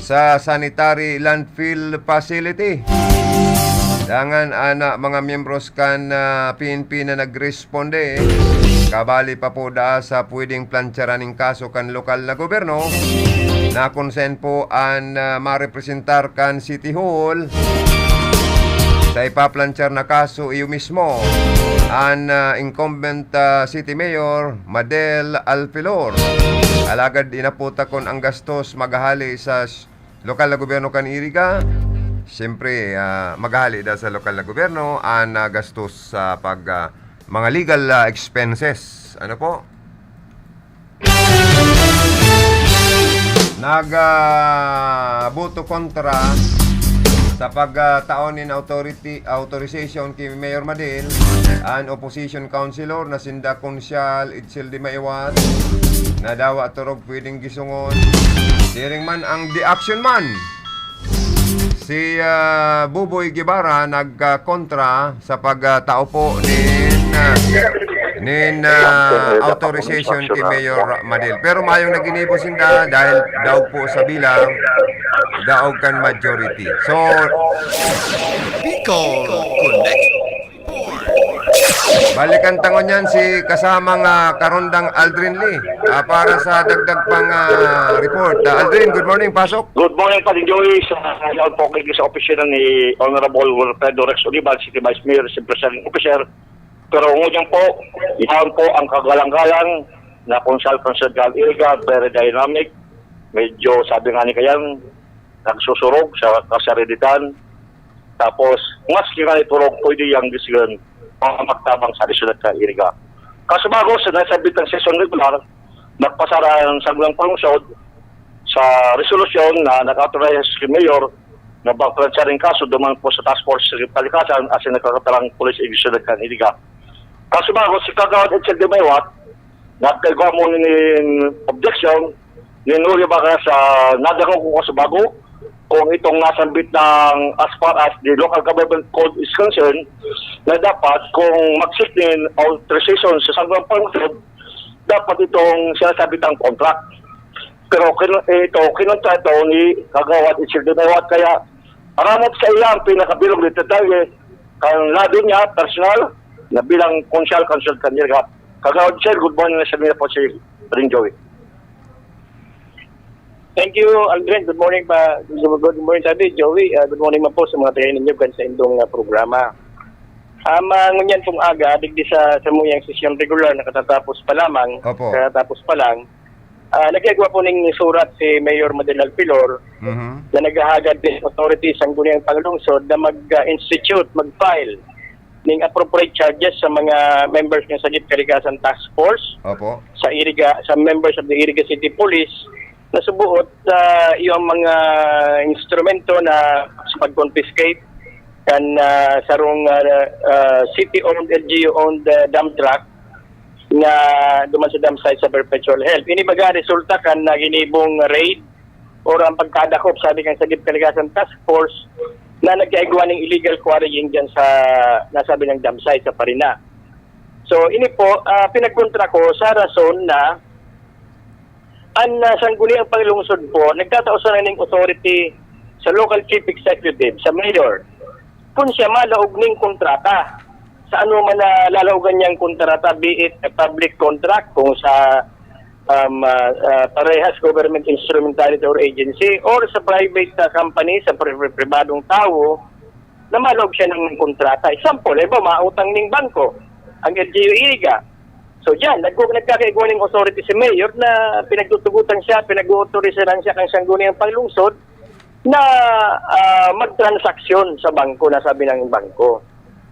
sa sanitary landfill facility. Dangan ana mga miyembros kan, ah, P N P na nagresponde, kabali pa po daa sa pwedeng plantsaran ning kaso kan lokal na gobyerno, na kung saan po an, ah, marepresentar kan City Hall sa ipaplantsyar na kaso, iyo mismo an, ah, incumbent, ah, City Mayor, Madel Alfilor. Alagad inaputa kun ang gastos maghahali sa s-, lokal na gobyerno kan Iriga. Siyempre, ah, maghahali daw sa lokal na gobyerno an, ah, gastos sa pag, ah, mga legal, ah, expenses. Ano po? Nag, ah, boto kontra sa pagtao nin authority, authorization ki Mayor Madil an opposition councilor na sinda Konsyal Edsel de Maywat, na dawa torog pwedeng gisungon. Siring man ang The Action Man, si, ah, Buboy Guevara nagkakontra sa pagtao po nin, ah, nin, ah, authorization ki Mayor Madil. Pero mayong naginibo sinda dahil daog po sa bilang, daog kan majority. So, Bicol Connect. Balikan ta ngunyan si kasamang, ah, Karondang Aldrin Lee, ah, para sa dagdag pang, ah, report. Ah, Aldrin, good morning, pasok. Good morning, Padi Joey, sa yaon po kayo sa opisina ni Honorable Wilfredo Rex Olivan, City Vice Mayor, City Presiding Officer. Pero ngunyan po, yaon po ang kagalang-galang na Konsehal Francisco Iriga, very dynamic. Medyo, sabi nga ni Kayan, nagsusurog sa kasariditan. Tapos, maski nga iturog, pwede yang disigan, mga magtabang sa syudad kan Iriga. Kasubago, sa nasabit ng session regular, nagpasar ang Sangguniang Panglungsod sa resolusyon na nag-authorize si Mayor na bangkran siya rin kaso duman po sa task force sa kalikasan asin nagkakatarang police agency kan Iriga. Kasubago, si Kagawad Edsel de Maywat, nagkaigwa mo nin objection, nin uri baga sa nadangog ko kasubago, kung itong nasambit ng as far as the local government code is concerned, na dapat kung mag-seek nin authorization sa Sangguniang Panglungsod, dapat itong sinasabit ang contract. Pero kin-, ito, kinontra ito ni Kagawad Edsel de Maywat, kaya aramot sa iya ang pinakabilog na detalye, kan lado niya, personal, na bilang Konsehal Council kan Iriga. Kagawad Sir, good morning na sa mga po si Ring Joey. Thank you, Aldrin. Good morning pa. Good morning, Tabi. Joey, ah, good morning man po sa mga taga ninyo kan sa indong, ah, programa. Um, ah, ngunyan pong aga, digdi sa, sa muyang sesyon regular na katatapos pa lamang, Opo. katatapos pa lang, ah, nagkigwa po ning surat si Mayor Madel Alpilor Mhm. na naghahagad nin authority sa Sangguniang Panglungsod na mag-, ah, institute, mag-file ning appropriate charges sa mga members ng Sagip Kalikasan Task Force, Opo. sa Iriga, sa members of the Iriga City Police, na subuot sa iyong mga instrumento na sa pag-confiscate kan, ah, sarong, ah, ah, city-owned, L G U-owned, ah, dump truck na duman sa dump site sa Perpetual Health. Ini baga resulta kan naginibong raid or ang pagkadakop, sabi kan Sagip Kalikasan Task Force, na nagkaigwa ning illegal quarrying dyan sa nasabi ng dump site sa Parina. So, ini po, ah, pinagkontra ko sa rason na an, ah, Sangguniang Panglungsod po, nagtatao sana ning authority sa local chief executive, sa mayor, kung siya malaog ning kontrata. Sa ano man na lalaogan niyang kontrata, be it a public contract, kung sa, um, ah, ah, parehas government instrumentality or agency, or sa private, ah, company, sa pri-, pri-, pribadong tawo, na malaog siya ng kontrata. Example, halimbawa, mautang ning bangko ang L G U Iriga. So, diyan, nagku-, nagkakaigwa ning authority si mayor na pinagtutugutan siya, pinag-uutorisahan siya kan Sangguniang Panglungsod na, ah, magtransaksyon sa bangko, nasabi ng bangko.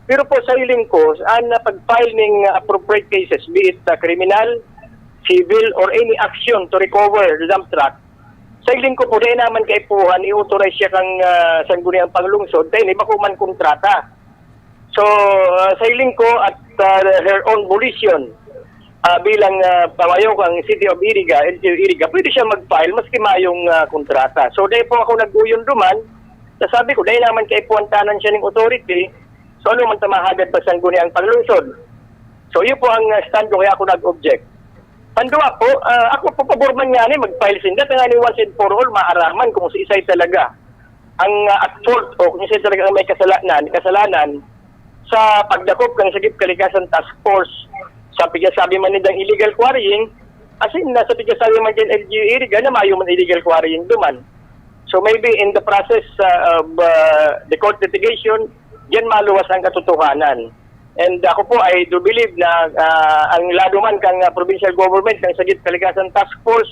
Pero po, sa hiling ko, an, ah, pag-file ning appropriate cases, be it, ah, criminal, civil, or any action to recover the dump truck, sa hiling ko po, dai naman kaipuhan, i-authorize siya kang, ah, Sangguniang Panglungsod, kaya ni bako man kontrata. So, ah, sa hiling ko at, ah, her own volition, ah, bilang, ah, pamayo kang City of Iriga, L G U Iriga, pwede siya mag-file maski mayong, ah, kontrata. So, dai po ako nag-uyon duman, nasabi ko, dai naman kaipuhan tanan siya ning authority, so ano man ta mahagad pa Sangguniang Panglungsod? So, yun po ang, ah, stand ko, kaya ako nag-object. Pandua po, ah, ako po pabor man ngani mag-file sinda, tanganing once and for all, maaraman kung siisay talaga ang, ah, at fault o kung siisay talaga ang may kasalanan, kasalanan sa pagdakop kan Sagip Kalikasan Task Force. Sa pigsasabi man nindang illegal quarrying, as in, nasa pigsasabi man dyan L G U Iriga na mayo man illegal quarrying duman. So maybe in the process, ah, of, ah, the court litigation, diyan maluwas ang katotohanan. And ako po, I do believe na, ah, ang lado man kang, ah, provincial government, kang Sagip Kalikasan Task Force,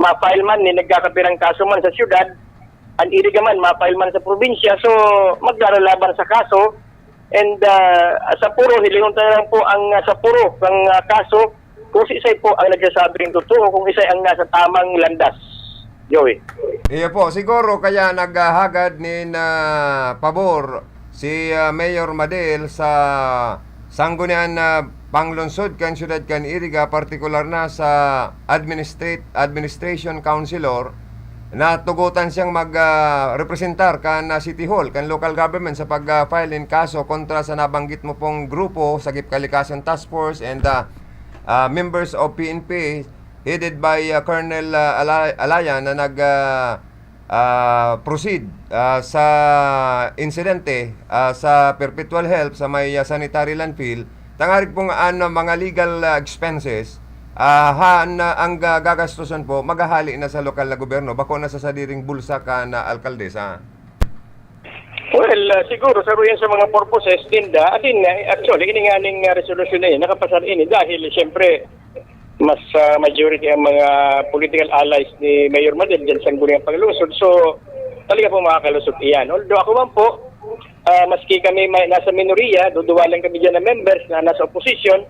ma-file man ni nagkakapirang kaso man sa siyudad, an Iriga man, ma-file man sa probinsya, so maglalalaban sa kaso, And ah, sa puro, hilingon ta na lang po ang ah, sa puro ng ah, kaso kung si isay po ang nagsasabi ng totoo, kung isay ang nasa tamang landas. Joey. Iyo po, siguro kaya naghahagad nin ah, pabor si ah, Mayor Madel sa Sanggunian na Panglungsod kan Siyudad kan Iriga, partikular na sa administrate, administration councilor, na tugutan siyang mag ah, representar kan ah, City Hall, kan local government sa pag-file nin kaso kontra sa nabanggit mo pong grupo, Sagip Kalikasan Task Force, and ah, ah, members of P N P headed by ah, Colonel ah, Ala- Alayan na nag ah, ah, proceed ah, sa insidente ah, sa Perpetual Health sa may ah, sanitary landfill, tangarig pong an ah, mga legal ah, expenses ah, han ah, ang ga- gagastusan po maghahali na sa lokal na gobyerno, bako na sa sadiring bulsa kan ah, alkaldesa. Well, ah, siguro sa yan sa mga purposes, Linda, atin na, actually, ini nga ning ah, resolution na yun, nakapasar ini dahil, siyempre, mas ah, majority ang mga political allies ni Mayor Madel dyan sa Sangguniang Panglungsod. So, talaga po makakalusot iyan. Although ako man po, ah, maski kami may, nasa minoriya, duduwa lang kami dyan na members na nasa opposition,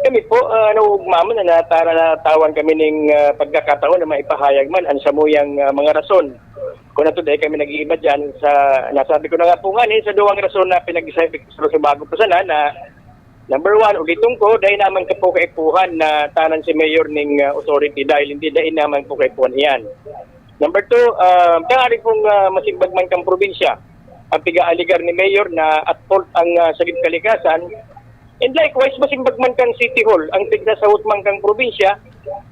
kami po, ah, nauugma man na natara natawan kami ning ah, pagkakataon na maipahayag man ang samuyang ah, mga rason. Kung nato dahil kami nag-iiba dyan sa, nasabi ko na nga po nga ni, sa duwang rason na pinag-isip sa bago po sana na number one, uliton ko, dahil naman ka po kaipuhan na tanan si Mayor ning ah, authority dahil hindi dahil naman po kaipuhan iyan. Number two, uh, kaya pong uh, masimbag man kang probinsya, ang piga-aligar ni Mayor na at fault ang uh, Sagip Kalikasan, and likewise, masimbag man kang City Hall, ang pigsasahot man kang probinsya,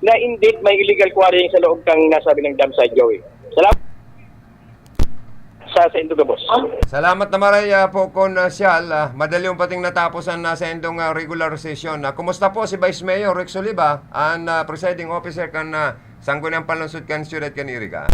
na indeed may illegal quarrying sa loob kang nasabi ng dam site, Joey. Salamat sa, sa Indo Gabos. Salamat na maray ah, po, Konsyal. Ah, madali yung pating natapos ang nasa indong ah, regular session. Ah, kumusta po si Vice Mayor Rex Oliva, ang ah, presiding officer kan ah, Sangguniang Panlungsod kan Siyudad kan Iriga?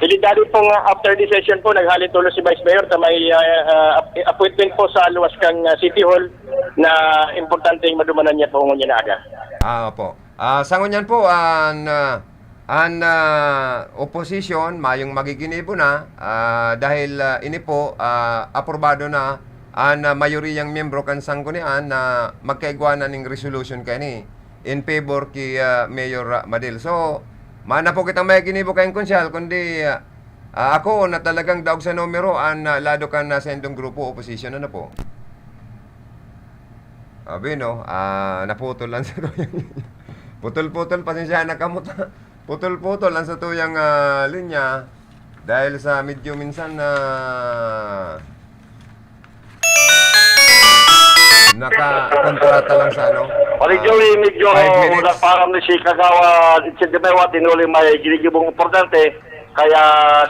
Delikado pong ah, after the session po, naghali tulos si Vice Mayor sa may ah, ah, ap- appointment po sa luwas kang ah, City Hall na importanteng madumanan niya po ngunyan na aga. Ah, opo. Ah, sa ngunyan po, an ah, an ah, opposition mayong magiginibo na ah, dahil ah, ini po ah, aprobado na an ah, mayoriyang miyembro kan sanggunian na magkaigwa na ning resolution kani in favor ki ah, Mayor ah, Madel. So, mana po kitang magiginibo kayong konsyal, kundi ah, ah, ako na talagang daog sa numero an ah, lado kan nasa indong grupo, opposition, ano po? Abi, no? Ah, naputol lang sa tuyang putol-putol, pasensya na kamo ta. Putol-putol ang sa tuyang ah, linya dahil sa medyo minsan na nakakontrata lang sa ano. Pare ah, Joey, medyo five minutes. Nagparam ni si Kagawad Itzel de Mewa, tinuli may ginigibong importante. Kaya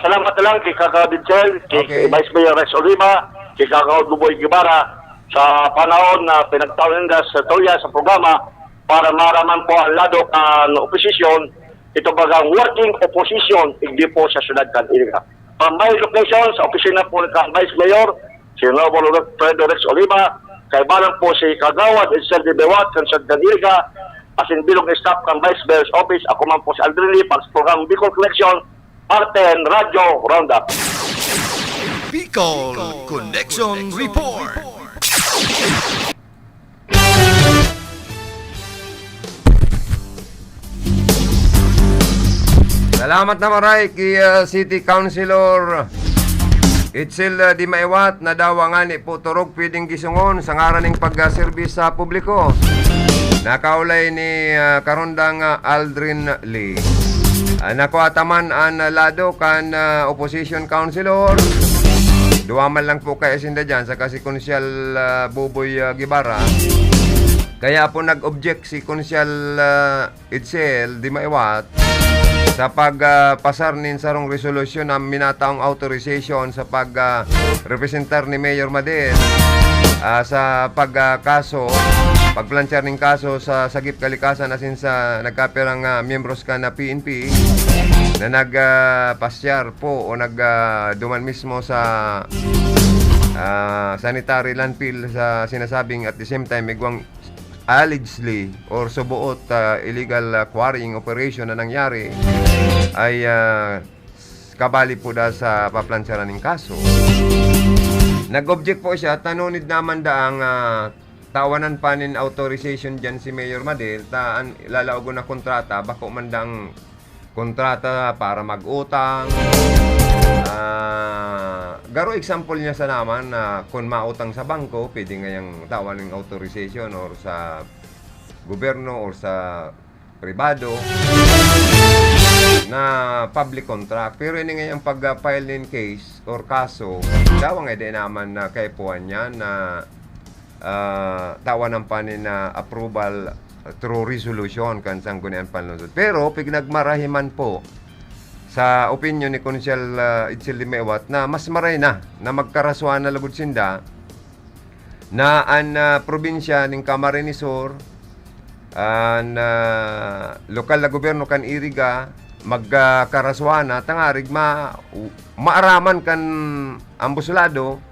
salamat na lang kay Kagawad Itzel, kay, Okay. kay Vice Mayor Rex Oliva, kay Kagawad Buboy Guevara sa panahon na pinagtaon nila sa tuya sa programa para maraman po ang lado kan oposisyon, ito bagang working opposition, igdi po sa syudad kan Iriga. From my location, sa opisina po ni kan Vice Mayor, si Honorable Alfredo Rex Oliva, kaibanan po si Kagawad Edsel de Bewat, kan Syudad kan Iriga, asin bilog na staff kan Vice Mayor's Office, ako man po si Aldrin Lee, para sa program Bicol Connection, R ten Radyo Roundup. Bicol Connection Report. Salamat na maray kay ah, City Councilor Itzel ah, Di Maiwat na dawa ngani po turog pwedeng gisungon sa ngaran ning pagserbi sa publiko. Nakaulay ni ah, Karondang ah, Aldrin Lee. Ah, nakuha ta man an ah, lado kan ah, opposition councilor. Duwa man lang po kaya sinda dyan, saka si Konsyal ah, Buboy ah, Guevara. Kaya po nag-object si Konsyal ah, Itzel Di Maiwat sa pag ah, pasar nin sarong resolusyon na minataong authorization sa pag ah, representar ni Mayor Madel ah, sa pag ah, kaso, pagplanchar ning kaso sa Sagip Kalikasan asin sa nagkapirang ah, miyembros kan ah, P N P na nagpasyar po o nag ah, duman mismo sa ah, sanitary landfill sa sinasabing at the same time igwang allegedly or suboot ah, illegal ah, quarrying operation na nangyari ay ah, kabali po da sa paplantsaran ning kaso. Nag-object po siya, tanunid naman daang, ah, tawanan pa nin authorization dyan si Mayor Madel, ta an lalaogon na kontrata, bako man daang kontrata para mag-utang. Ah, garo example niya sa naman na kun mautang sa bangko, pwede ngayang tawan ning authorization or sa gobyerno or sa pribado na public contract. Pero ini ngayang pag-file nin case or kaso, dawa nga di naman na kaipuhan niya na, ah, tawanan pa nin, ah, approval through resolution kan Sangguniang Panlungsod. Pero pig nagmarahiman po sa opinyon ni Konsehal, ah, Edsel Limewat na mas maray na, na magkarasuhan na lugod sinda na an, ah, probinsya ning Camarines Sur, an, ah, lokal na gobyerno kan Iriga, magkarasuhan na tangarig ma-, maaraman kan ambos lado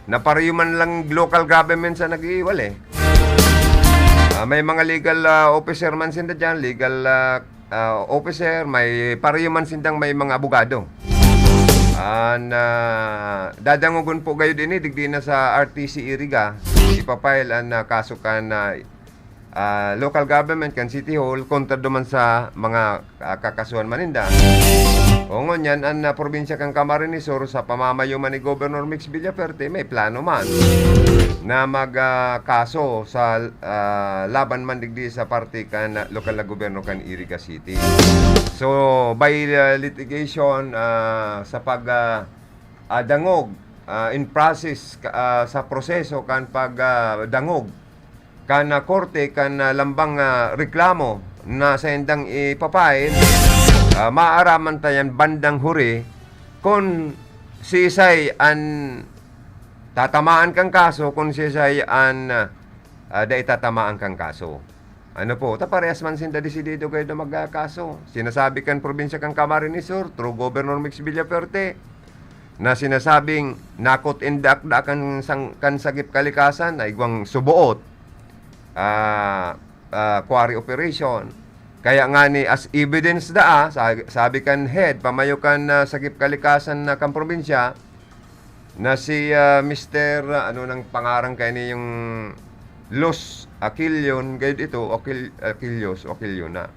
na pareho man lang local government sa nag-iiwal eh. Ah, may mga legal, ah, officer man sinda dyan, legal, ah, ah, officer, may pareho man sindang may mga abogado. An, ah, dadangogon po gayod ini, digdi na sa R T C Iriga, ipapile an, ah, kaso kan, ah, ah, local government, kan City Hall, kontra duman sa mga, ah, kakasuhan man ninda. O ngunyan, an, ah, probinsya kan Camarines Sur, sa pamamayo man ni Governor Mix Villafuerte, may plano man na mag, ah, kaso sa, ah, laban man digdi sa parte kan, ah, lokal na gobyerno kan Iriga City. So, by, ah, litigation, ah, sa pag, ah, ah, dangog, ah, in process, ka-, ah, sa proseso kan pag, ah, dangog kan, ah, korte, kan, ah, lambang, ah, reklamo na saindang ipa-file, ah, maaraman ta yan bandang huri kun siisay an tatamaan kan kaso, kun siisay an, ah, dai tatamaan kan kaso. Ano po, ta parehas man sinda desidido kayo na magkakaso. Sinasabi kan probinsya kan Camarines Sur, through Governor Mix Villafuerte, na sinasabing nakot in the act da kan sang-, kan sagip kalikasan na igwang suboot, ah, ah, quarry operation. Kaya nga ni as evidence da, ah, sa-, sabi kan head, pamayo kan, ah, sagip kalikasan na kan probinsya, na si, ah, Mister, ah, ano nang pangaran kay ni yung Los Aquilion, gayud ito, Aquil-, Aquilios, o Aquilion na.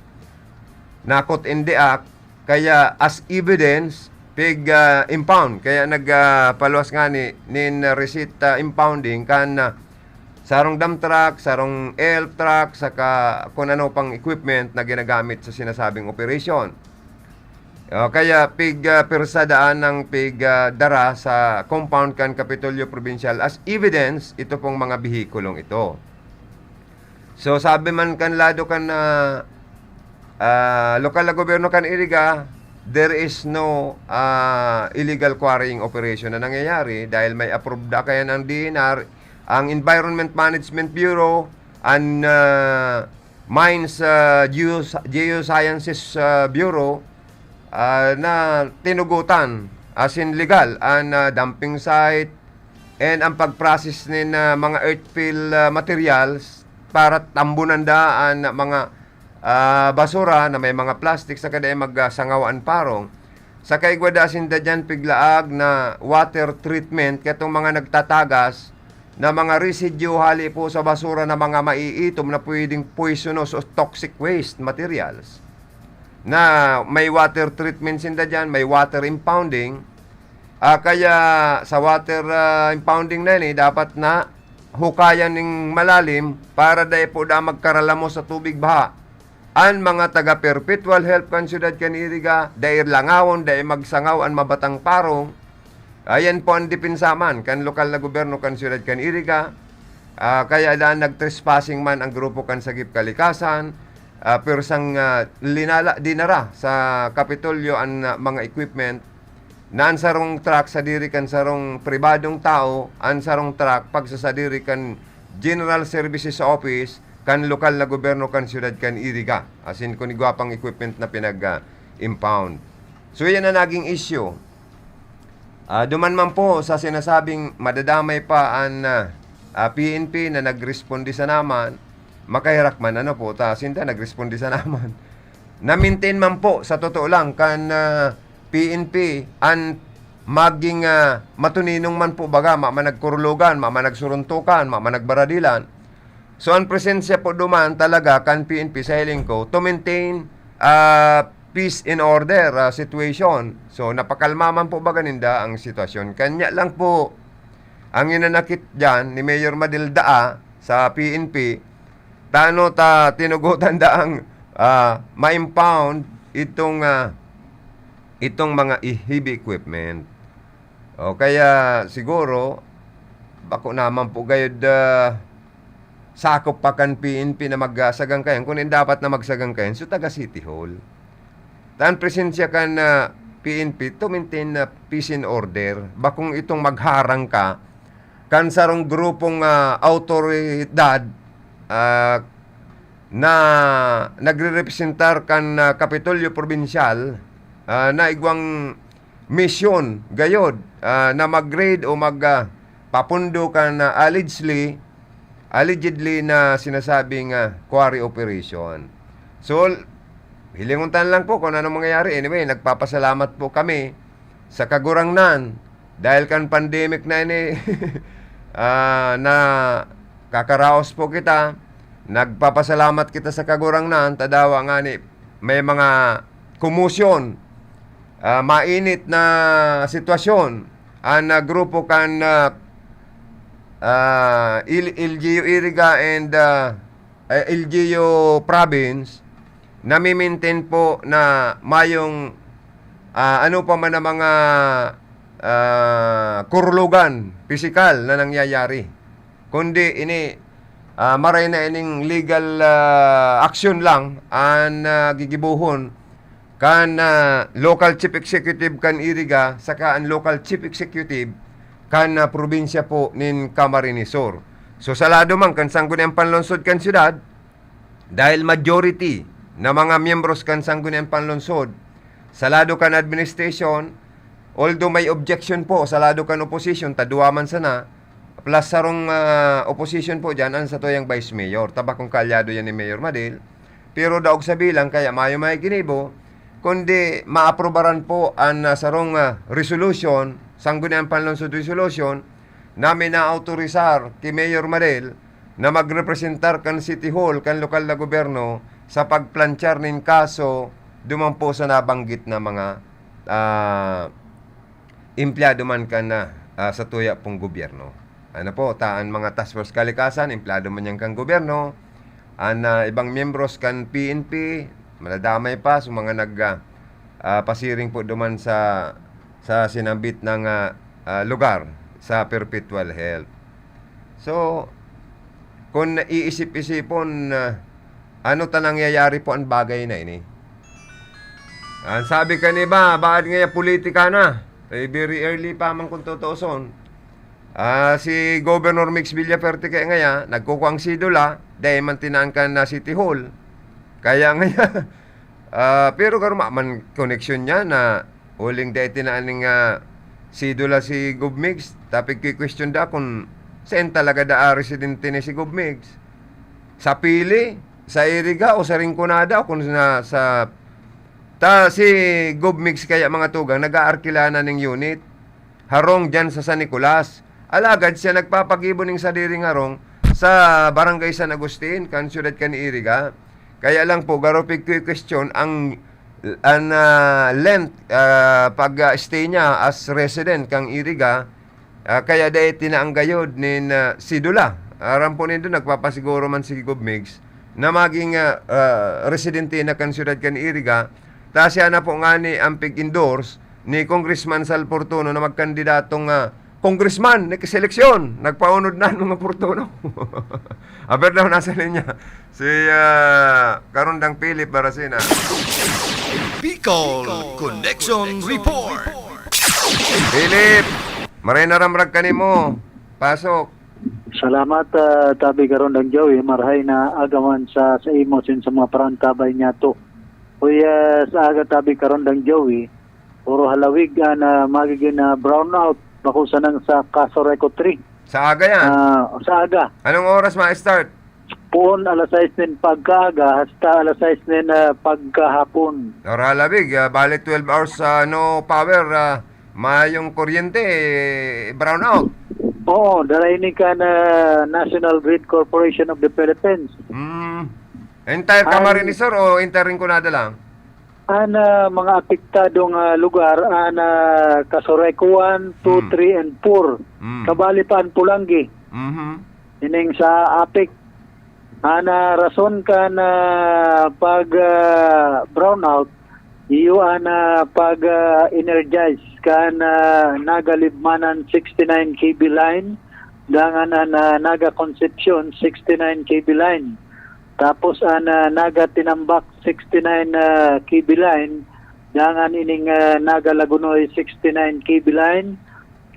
Nakot in the act, kaya as evidence, pig, ah, impound. Kaya nag, ah, paluwas nga ni, nin receipt, ah, impounding kan, ah, sarong dump truck, sarong E L F truck, saka kung ano pang equipment na ginagamit sa sinasabing operation. O, kaya pig, ah, pirsa daan ang pig, ah, dara sa compound kan Kapitolyo Provincial as evidence ito pong mga behikulong ito. So, sabi man kan lado kan, ah, ah, lokal na gobyerno kan Iriga, there is no, ah, illegal quarrying operation na nangyayari dahil may approved na kaya ng D N R, ang Environment Management Bureau, ang, ah, Mines, ah, Geos-, Geosciences, ah, Bureau, ah, na tinugutan, as in legal, ang, ah, dumping site and ang pag-process nin, ah, mga earthfill, ah, materials para tambunan daan na mga, ah, basura na may mga plastic sa kada mag, ah, sangaw an parong. Sa kaigwa da sinda dyan, piglaag na water treatment, katong mga nagtatagas na mga residue hali po sa basura na mga maiitom na pwedeng poisonous o toxic waste materials. Na may water treatment sinda dyan, may water impounding. Ah, kaya sa water, ah, impounding na yan, eh, dapat na hukayan ning malalim para dai po da magkaralamo sa tubig baha. An mga taga Perpetual Help kan siyudad kan Iriga, dai langawon, dai magsangaw an mabatang parong. Ayan po ang depensa man kan lokal na gobyerno kan siyudad kan Iriga. Ah, kaya daan nag-trespassing man ang grupo kan Sagip Kalikasan, ah, pero sang, ah, linala, dinara sa Kapitolyo an, ah, mga equipment na an sarong truck sadiri kan sarong pribadong tao, an sarong truck pagsasadiri kan General Services Office kan lokal na gobyerno kan siyudad kan Iriga. Asin kun igwa pang equipment na pinag, ah, impound. So, yan ang naging issue. Ah, duman man po sa sinasabing madadamay pa an, ah, ah, P N P na nagresponde sa naman, makaherak man, ano po, ta sinda nagresponde sa naman. Na-maintain man po, sa totoo lang, kan, ah, P N P, an maging, ah, matuninong man po baga, ma-, managkurulugan, ma-, managsuruntukan, ma-, managbaradilan. So, ang presensya po duman talaga kan P N P sa hiling ko to maintain, ah, peace and order, ah, situation. So, napakalma man po baga ninda ang sitwasyon. Kanya lang po, ang inanakit diyan ni Mayor Madel daa sa P N P, tano ta tinugotan daang, ah, ma-impound itong, ah, itong mga heavy equipment. O kaya siguro, bako naman po gayod, ah, sakop pa kan P N P na magsagangkayan, kundi dapat na magsagangkayan, so taga City Hall. Ta an presensya kan, ah, P N P to maintain na peace and order. Bakong itong magharang ka kan sarong grupong, ah, awtoridad, ah, na nagrerepresentar kan, ah, Kapitolyo Probinsyal, ah, na igwang misyon gayod, ah, na mag-raid o mag, ah, papundo kan, ah, allegedly, allegedly na sinasabing, ah, quarry operation. So, hilingon ta lang po kung anong mangyayari. Anyway, nagpapasalamat po kami sa Kagurangnan dahil kan pandemic na ini, ah, na kakaraos po kita. Nagpapasalamat kita sa Kagurangnan, ta dawa ngani may mga kumusyon, ah, mainit na sitwasyon. Ang, ah, grupo kan, ah, ah, Il-, L G U Iriga and, ah, eh, L G U Province, nami-maintain po na mayong, ah, ano pa man ang mga, ah, kurulugan, pisikal na nangyayari. Kundi ini, ah, maray na ining legal, ah, action lang an, ah, gigibohon kan, ah, local chief executive kan Iriga saka an local chief executive kan, ah, probinsya po nin Camarines Sur. So, sa lado man kan Sangguniang Panlungsod kan siyudad, dahil majority na mga miyembros kan Sangguniang Panlungsod sa lado kan administration, although may objection po sa lado kan opposition, ta duwa man sana, plus sarong, ah, opposition po diyan, ang satuyang vice mayor. Ta bakong kaalyado yan ni Mayor Madel, pero daog sa bilang, kaya mayo may ginibo, kundi maaprobaran po an, ah, sarong, ah, resolution, Sangguniang Panlungsod Resolution, na minaautorisar ki Mayor Madel na magrepresentar kan City Hall kan lokal na gobyerno sa pagplanchar nin kaso duman po sa nabanggit na mga, ah, empleyado man kan, ah, ah, satuya pong gobyerno. Ano po, ta an mga task force kalikasan, empleyado man yan kan gobyerno, an, ah, ibang miyembros kan P N P, madadamay pa, so mga nag, ah, ah, pasiring po duman sa, sa sinambit na, ah, ah, lugar sa Perpetual Health. So, kung iisip-isipon, ah, ano ta nangyayari po ang bagay na ini? Ang sabi kan iba, baad ngaya politika na. Eh, very early pa man kung tutuuson. Ah, si Governor Mix Villafuerte kaya ngaya, nagkukuang sidula, dahil man tinaan kan na City Hall. Kaya ngaya, ah, pero garo man koneksyon niya na huling dai tinaan ning, ah, sidula si Gov Mix, tapig ki-question da kung saan talaga daa residente ni si Gov Mix. Sa Pili, sa Iriga o sa Rinconada o kung na, sa, ta, si Gov Mix kaya mga tugang, nag-aarkila na ning unit. Harong diyan sa San Nicolas. Alagad siya nagpapagibo ning sadiring harong sa Barangay San Agustin, kan siyudad kan Iriga. Kaya lang po, garo pig-question ang, ang, ah, length, ah, pag, ah, stay niya as resident kan Iriga, ah, kaya dai tinaanggayod nin, ah, sidula. Aram po nindo, nagpapasiguro man si Gov Migs na maging, ah, ah, residente na kan siyudad kan Iriga. Ta siya na po ngani ang pig-endorse ni Congressman Sal Fortuno na magkandidatong, ah, congressman na seleksyon. Nagpaunod na ang mga Fortuno. Aber daw nasa linya. Si, ah, Karondang Philip Baracena. Bicol Connection Report. Philip, maray na ramrag ka nimo. Pasok. Salamat, ah, Tabi Karondang Joey. Marhay na aga man sa, sa imo, sin sa mga parantabay niya to. Uy, ah, sa aga, Tabi Karondang Joey, puro halawig an, ah, magigin na brownout, bako sanang sa Castro Eco three. Sa aga yan? Ah, sa aga. Anong oras ma-start? Puon alas sais nin pagkaaga hasta alas sais nin, ah, pagkahapon. Or halawig, ah, bali twelve hours, ah, no power, ah, Mayong kuryente, eh, brownout. Oo, dara ini kan National Grid Corporation of the Philippines. Hmm. Entire An- Camarines Sur o entire Rinconada lang? An, ah, mga apektadong, ah, lugar, an, ah, Casureco one, two, Hmm. three, and four. Hmm. Kabali pa an Polangui. Mhm. Ining sa apek. An, ah, rason kan, ah, pag, ah, brownout, iyo an, ah, pag, ah, energize kan, ah, Naga Libmanan sixty-nine K V line, dangan an, ah, Naga Concepcion sixty-nine K V line. Tapos an, ah, Naga Tinambac sixty-nine, ah, K V line, dangan ining, ah, Naga Lagonoy sixty-nine K V line,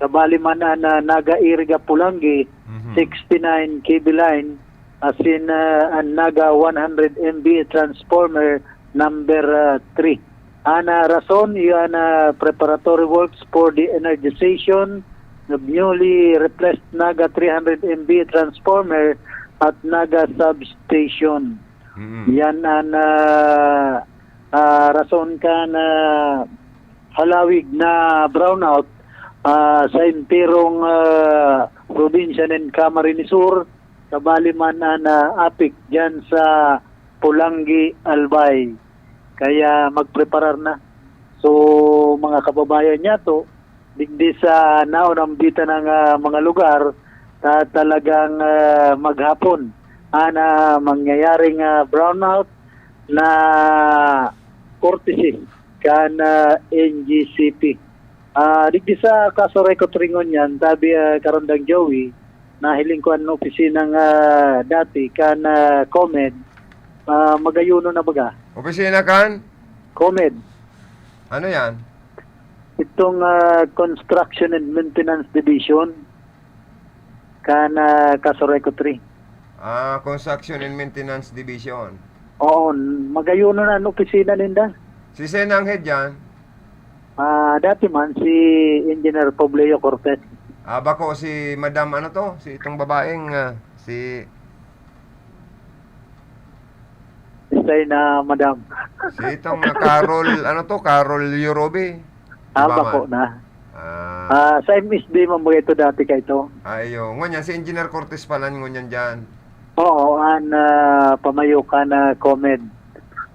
kabali man an, ah, Naga Iriga Polangui, Mhm. sixty-nine K V line, asin, ah, an Naga one hundred M V A transformer number, ah, three. An, ah, rason, iyo an, ah, preparatory works for the energization of newly replaced Naga three hundred M V A transformer at Naga substation. Mm. Yan an, ah, ah, rason kan halawig na brownout, ah, sa enterong, ah, probinsya nin Camarines Sur, kabali man an, ah, apek diyan sa Polangui, Albay. Kaya magpreparar na. So, mga kababayan niyato, digdi sa naon ang bita ng, ah, mga lugar, ta-, talagang, ah, maghapon an, ah, mangyayaring, ah, brownout na courtesy kan, ah, N G C P. Ah, digdi sa Casureco three ngunyan, tabi, ah, Karondang Joey, nahiling ko an opisinang, ah, dati kan, ah, COMED, ah, magayonon na baga. Opisina kan? COMED. Ano yan? Itong, ah, Construction and Maintenance Division kan, ah, Casureco three. Ah, Construction and Maintenance Division. Oo, magayonon an opisina ninda. Si Sen ang head dyan? Ah, dati man, si Engineer Pobleo Cortez. Ah, bako si Madam, ano to? Si itong babaeng, ah, si Say na, Madam. Si itong, ah, Carol, ano to? Carol Yurobi. Ah, Di ba, bako man? na. Ah. Ah, sa M S D man ba ito dati ka ito? Ayo. Ngunyan, si Engineer Cortez pala, ngunyan dyan. Oo, an, ah, pamayo ka na COMED.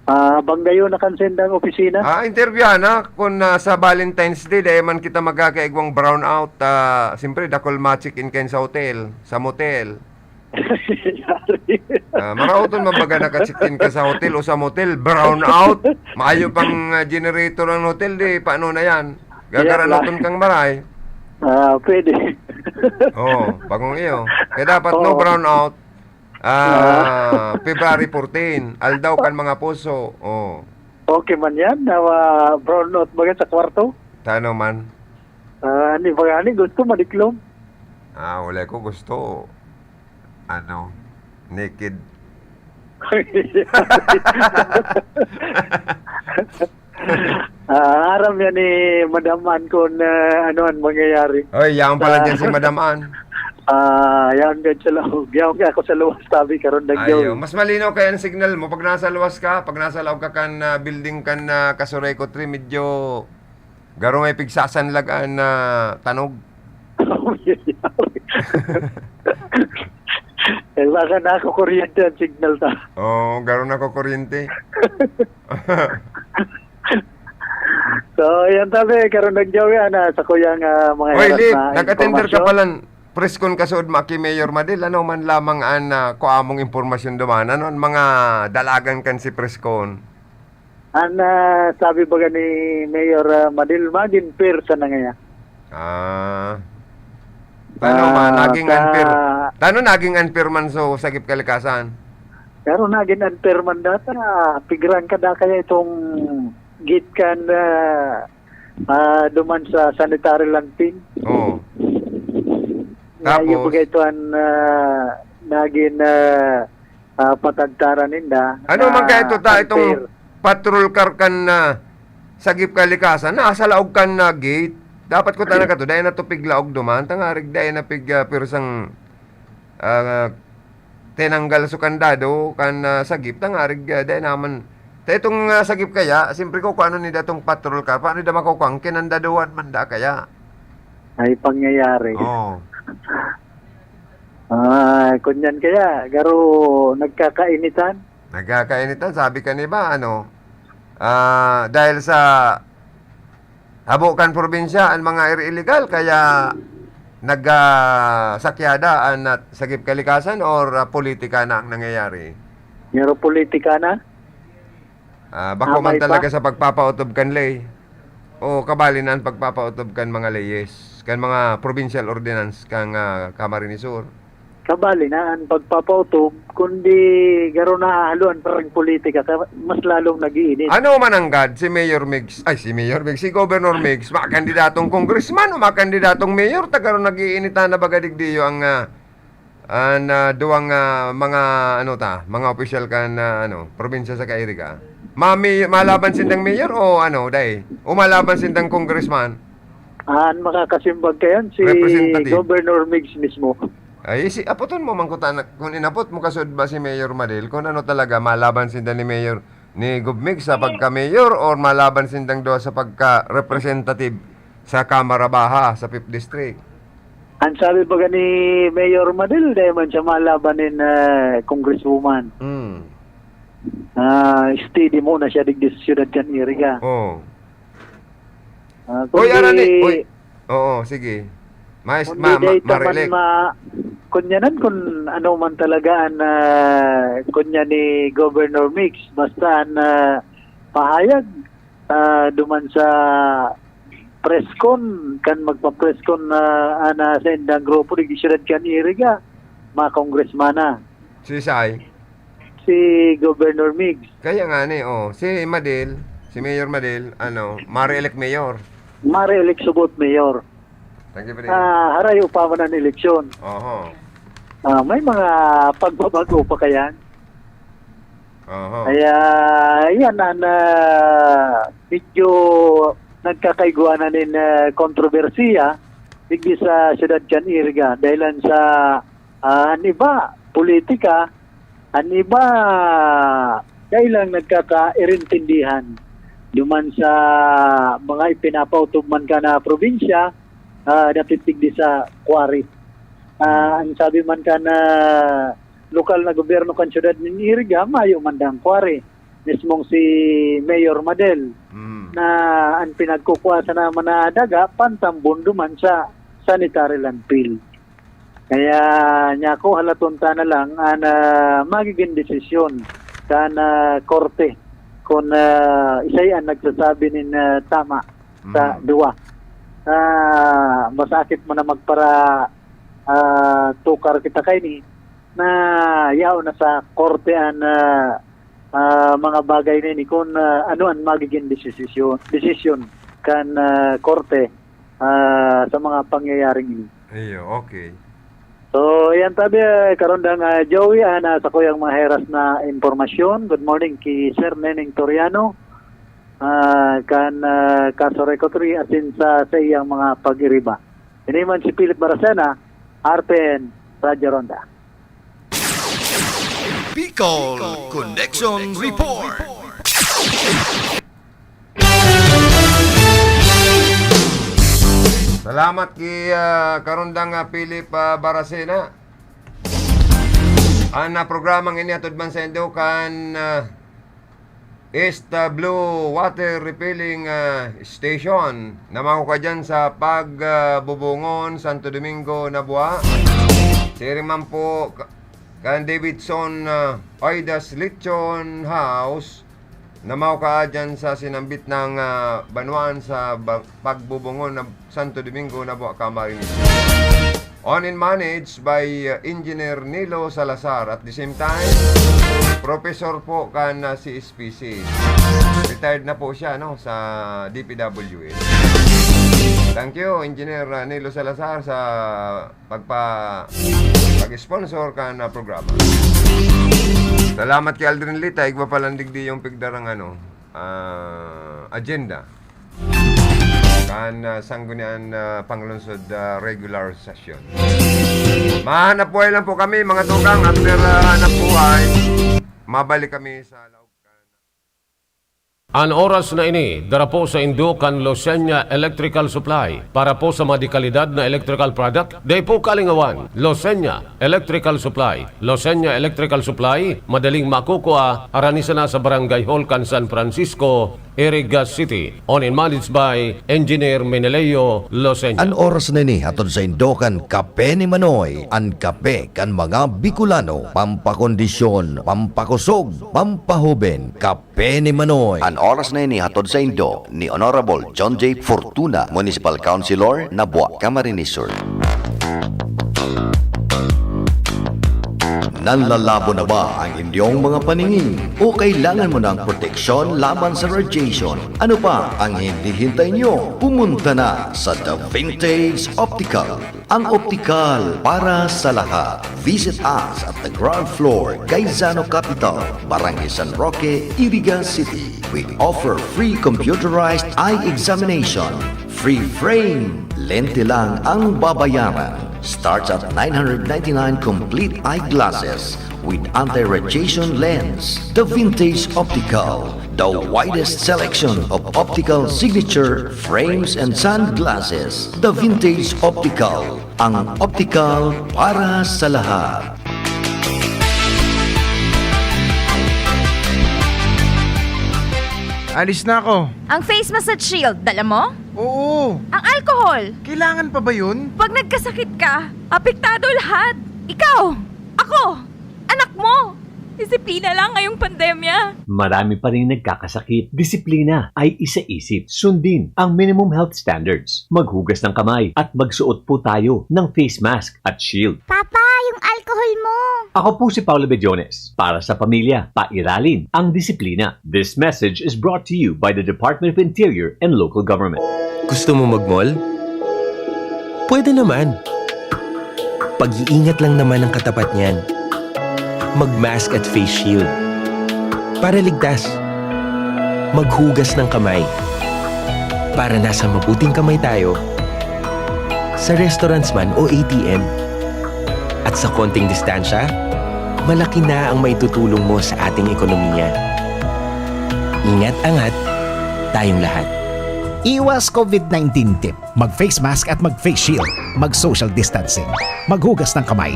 Ah, banggayo na kan sendang opisina? Ah, interview na. Kung, ah, sa Valentine's Day, dahil man kita magkakaigwang brownout, ah, siyempre, dakul ma-check-in kayo sa hotel, sa motel. Yari. Ah, maraoton man baga naka-check-in ka sa hotel o sa motel, brownout. Maayo pang, ah, generator ang hotel, di, paano na yan? Gagaranoton Yan lang. kang maray. Ah, pwede. Oo, bagong iyo. Kaya dapat no Oo. brownout. Ah, Ah. February fourteen, aldaw kan mga puso. Oh. Okay man yan, na, ah, brownout baga sa kwarto? Tano man. Ah, ni bagani gusto madiklom. Ah, wala ko gusto. Ano, naked. Ah, aram yan ni Madam Ann kung, ah, ano ang mangyayari. Oy, yaon pala Ah. dyan si Madam Ann. Ah, yaon ka sa laog. Yaon ka ako sa luwas, tabi, karon Ayo, nagyaw. mas malinaw kaya ang signal mo pag nasa luwas ka, pag nasa laog ka kan, ah, building kan, ah, Casureco three, medyo garo may pigsasanlag an, ah, tanog. Eh, baka nakukuryente ang signal ta. Oo, garo nakukuryente. So, yan tabi, karon nagyaw yan, ah, sa kuyang, ah, mga Oy, herat Lip, na nag-attender ka impormasyon. palan preskon kasuod, Maki Mayor Madel. Ano man lamang an, ah, kuamong impormasyon duman? Ano ang mga dalagan kan si preskon? An, ah, sabi baga ni Mayor, ah, Madel, magin fair sa nangaya. Ah. Tano Ah, man, naging sa unfair. Tano naging unfair man so, sagip kalikasan? Pero naging unfair man data, pigran ka da kaya itong gate kan, ah, ah, duman sa sanitary landfill. Oo. Nga, Tapos? yung bagay ito an, ah, naging, ah, ah, patagtaran ninda Ano na man kaya ito ta, itong unfair. patrol car kan, ah, sagip kalikasan, nasa laog kan, ah, gate? Dapat ko tana ka to, dahil natupig laog duman, tangarig dahil napig, ah, pirsang, ah, tinanggal so kandado kan, ah, sagip, tangarig, ah, dahil naman Sa itong, ah, sagip kaya, siyempre ko kung ano ni datong patrol car, paano da makukuha? Ang kinandaduhan man da kaya? Ay, pangyayari. Oo. Ah, kunyan kaya, garo nagkakainitan? Nagkakainitan, sabi ka ni ba, ano, ah, dahil sa habo kan probinsya, ang mga iri-illegal, kaya nag, ah, sakyada an, ah, sagip kalikasan or, ah, politika na ang nangyayari? Pero politika na? Ah, bako man Amay pa? talaga sa pagpapautob kan ley. O kabali na an pagpapautob kan mga leyes, kan mga provincial ordinance kan, ah, Camarines Sur. Kabali na an pagpapautob, kundi garo nahahaluan pa rin politika, ka-, mas lalong nag-iinit. Ano man nanggad, si Mayor Migs, ay, si Mayor Migs, si Governor Migs, makandidatong congressman o makandidatong mayor, ta garo nag-iinit na baga digdiyo ang, ah, an, ah, duwang, ah, mga, ano ta, mga opisyal kan, ah, ano, probinsya sa Iriga. Mami-, malaban sindang mayor o ano, dai? O malaban sindang congressman? An makakasimbag kayan, si Representative. Governor Migs mismo. Ay, si, apoton mo man kuta na, kung inapot mo kasud ba si Mayor Madel, kung ano talaga, malaban sinda ni Mayor, ni Gov Migs sa pagka-mayor or malaban sindang duwa sa pagka-representative sa Kamara Baha sa Fifth District? Ang sabi baga ni Mayor Madel, dai man siya malaban nin, ah, congresswoman. Mm. Ah, steady muna siya digdi sa siyudad kan Iriga. Oo. Ah, Uy, kundi, arani, uy. Oo, sige. Mais-, kundi ma-, ma-, dai ta man ma-re-elect. ma-, kunyanan kun ano man talaga an, ah, kunya ni Governor Migs, basta an, ah, pahayag, ah, duman sa press con, kan magpa-press con na, ah, na sa indang grupo, digdi siyudad kan Iriga, mga congressman na. Si Sai? Si Governor Migs. Kaya nga ni, oh, si Madel, si Mayor Madel, ano, mare-elect mayor. Mare-elect subot mayor. Thank you, pre. Ah, haray upaman ang eleksyon. Oho. Ah, may mga pagbabago pa kayan. Oho. Kaya, yan ang, ah, medyo nagkakaigwanan nin, ah, kontrobersiya digdi sa siyudad kan Iriga. Dahilan sa, ah, an iba, politika, an iba, dai lang nagkakairintindihan duman sa mga ipinapautob man ka na probinsya, ah, dapit digdi sa quarry. Ah, ang sabi man ka na lokal na gobyerno kan siyudad nin Iriga, mayo man dang quarry. Mismong si Mayor Madel, Mm. na an pinagkukwa sana man na daga, pantambon duman sa sanitary landfill. Kaya, nyako, halaton ta na lang an, ah, magigin desisyon kan, ah, korte kun, ah, isay an nagsasabi nin, ah, tama sa Mm. duwa. Ah, masakit man na magpara, ah, tukar kita kaini, na yaon na sa korte an, ah, ah, mga bagay na ini kun, ah, ano an magigin desisyon, desisyon kan, ah, korte, ah, sa mga pangyayaring ini. Iyo, okay. So, yan tabi, ah, karundang, ah, Joey, ah, nasa ko yung mga heras na impormasyon. Good morning ki Sir Neneng Toriano, ah, kan, ah, Kaso Recotri, asin sa, sa iyang mga pag-iriba. Ini man si Philip Baracena, R P N, Radyo Ronda. Bicol Connection Report. Salamat ki, ah, karundang, ah, Philip, ah, Baracena. An, ah, programang ini hatod man saindo kan, ah, East, ah, Blue Water Refilling, ah, Station na makukuha dyan sa Pag, ah, Bubungon, Santo Domingo, Nabua. Siring man po ka-, kan Davidson, ah, Oidas Lechon House na makukuha dyan sa sinambit ng, ah, banwaan sa ba-, Pag Bubungon, Nab-, Santo Domingo, Nabua, Camarines. Owned and managed by, uh, Engineer Nilo Salazar. At the same time, professor po kan, uh, C S P C. Retired na po siya, no, sa D P W H. Thank you, Engineer, uh, Nilo Salazar, sa pagpa-, pag-sponsor kan, uh, programa. Salamat kay Aldrin Lita, igwa pa lang digdi yung pigdarang, ano, ah, agenda kan, ah, Sangguniang, ah, Panglungsod, ah, regular session. Mahanap buhay lang po kami, mga tugang. After, ah, hanap buhay, mabalik kami sa laog kan An oras na ini, dara po saindo kan Losenya Electrical Supply. Para po sa mga dekalidad na electrical product, dai po kalingawan. Losenya Electrical Supply. Losenya Electrical Supply, madaling makukua, arani sana sa Barangay Hall kan San Francisco, Iriga City. Owned and managed by Engineer Meneleo Losenya. An oras na ini hatod saindo kan Kape ni Manoy, an kape kan mga Bicolano, pampakondisyon, pampakusog, pampahoben. Kape ni Manoy. An oras na ini hatod saindo ni Honorable John J Fortuna, Municipal Councilor, Nabua, Camarines Sur. Nanlalabo na ba ang inyong mga paningin? O kailangan mo ng proteksyon laban sa radiation? Ano pa ang hinihintay nyo? Pumunta na sa The Vintage Optical, ang optikal para sa lahat. Visit us at the ground floor, Gaisano Capital, Barangay San Roque, Iriga City. We offer free computerized eye examination. Free frame, lente lang ang babayaran. Starts at nine hundred ninety-nine complete eyeglasses with anti-radiation lens. The Vintage Optical, the widest selection of optical signature frames and sunglasses. The Vintage Optical, ang optical para sa lahat. Alis na ako. Ang face mask at shield, dala mo? Oo. Ang alcohol? Kailangan pa ba yun? Pag nagkasakit ka, apektado lahat. Ikaw, ako, anak mo. Disiplina lang ngayong pandemya. Marami pa rin nagkakasakit. Disiplina ay isaisip. Sundin ang minimum health standards. Maghugas ng kamay at magsuot po tayo ng face mask at shield. Papa, yung alcohol mo! Ako po si Paolo Bediones. Para sa pamilya, pairalin ang disiplina. This message is brought to you by the Department of Interior and Local Government. Gusto mo mag-mall? Pwede naman. Pag-iingat lang naman ang katapat niyan. Mag-mask at face shield. Para ligtas. Maghugas ng kamay. Para nasa mabuting kamay tayo. Sa restaurants man o A T M. At sa konting distansya, malaki na ang maitutulong mo sa ating ekonomiya. Ingat, angat, tayong lahat. Iwas COVID nineteen tip. Mag-face mask at mag-face shield. Mag-social distancing. Maghugas ng kamay.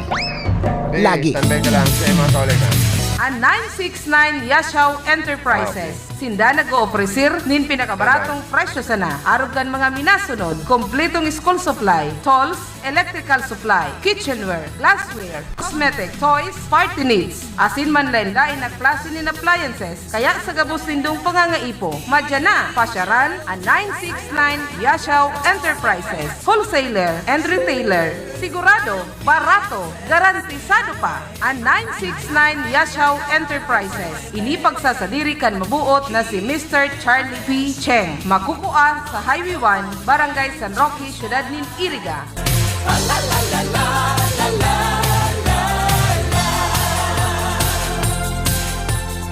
Lagi. Standby ka lang sa mga kaolegan. An nine six nine Yashao Enterprises. Sinda nag-oofrecer nin pinakabaratong presyo sana. Arog kan mga minasunod, kompletong school supply, tolls, electrical supply, kitchenware, glassware, cosmetic, toys, party needs, asin manlaen-laen na klase nin appliances. Kaya sa gabos nindong pangangaipo, madya na, pasyaran an nine six nine Yashao Enterprises, wholesaler and retailer. Sigurado, barato, garantisado pa. An nine six nine Yashao Enterprises. Ini pagsasadiri kan mabuot na si Mister Charlie P Cheng. Makukua sa Highway one, Barangay San Roque, Siyudad nin Iriga.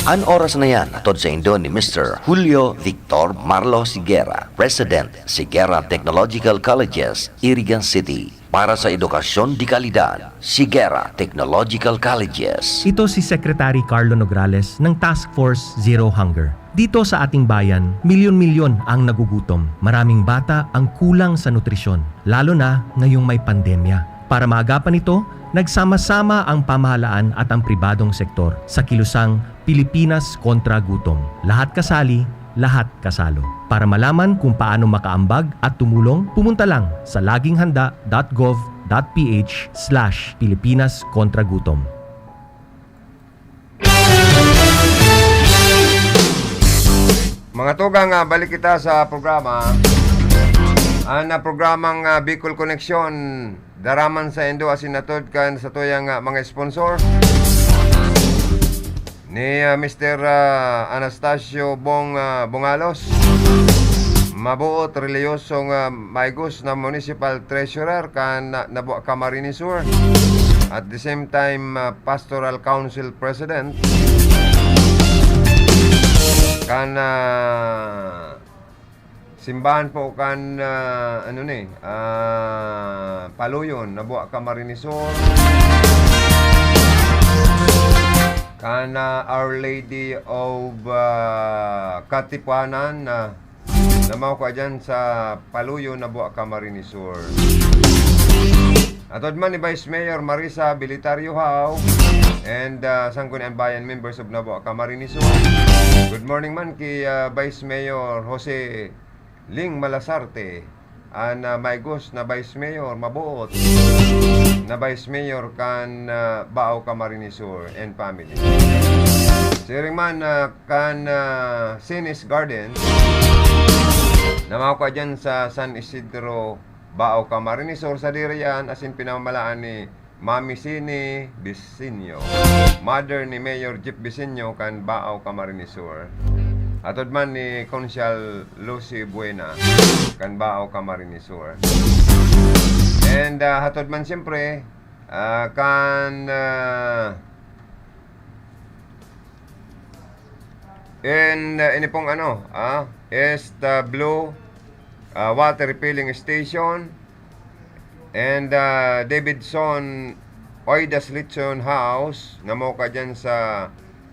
An oras na yan, hatod saindo ni Mister Julio Victor Marlo Sigera, President, Sigera Technological Colleges, Iriga City. Para sa edukasyon de kalidad, Sigera Technological Colleges. Ito si Secretary Carlo Nograles ng Task Force Zero Hunger. Dito sa ating bayan, milyon-milyon ang nagugutom. Maraming bata ang kulang sa nutrisyon, lalo na ngayong may pandemya. Para maagapan ito, nagsama-sama ang pamahalaan at ang pribadong sektor sa kilusang Pilipinas kontra Gutom. Lahat kasali, lahat kasalo. Para malaman kung paano makaambag at tumulong, pumunta lang sa laging handa dot gov dot ph slash Pilipinas kontra Gutom. Mga tugang, ah, balik kita sa programa. Ang, ah, programang, ah, Bicol Connection, dara man saindo asin hatod kan satuyang, ah, mga sponsor. Ni, ah, Mister, ah, Anastasio Bong, ah, Bongalos. Mabuot, reliyosong, ah, maigos na municipal treasurer kan, ah, Nabua, Camarines Sur. At the same time, ah, Pastoral Council President kan, ah, simbahan po kan, ah, ano ni, ah, Paluyon, Nabua, Camarines Sur. na Our Lady of, ah, Katipuanan na namaw ko dyan sa Paluyo, Nabua, Camarines Sur. Atod man ni Vice Mayor Marisa Bilitario Hao and, ah, Sangguniang Bayan members of Nabua, Camarines Sur. Good morning man ki, ah, Vice Mayor Jose Ling Malasarte, an, ah, maigos na Vice Mayor, maboot na Vice Mayor kan, ah, Bao, Camarines Sur and family. Siring man, ah, kan, ah, Cenis Garden, na makukua dyan sa San Isidro, Bao, Camarines Sur, sa diri yan, asin pinamalaan ni Mami Sini Bisinyo, mother ni Mayor Jeff Bisinyo kan Bao, Camarines Sur. Hatod man ni Consial Lucy Buena kan Bao, Camarines Sur. And, ah, hatod man siyempre, ah, kan, ah, in, ah, ini pong ano, ah, Esta Blue, ah, water refilling station, and, ah, Davidson Oidas Litson House, na moka dyan sa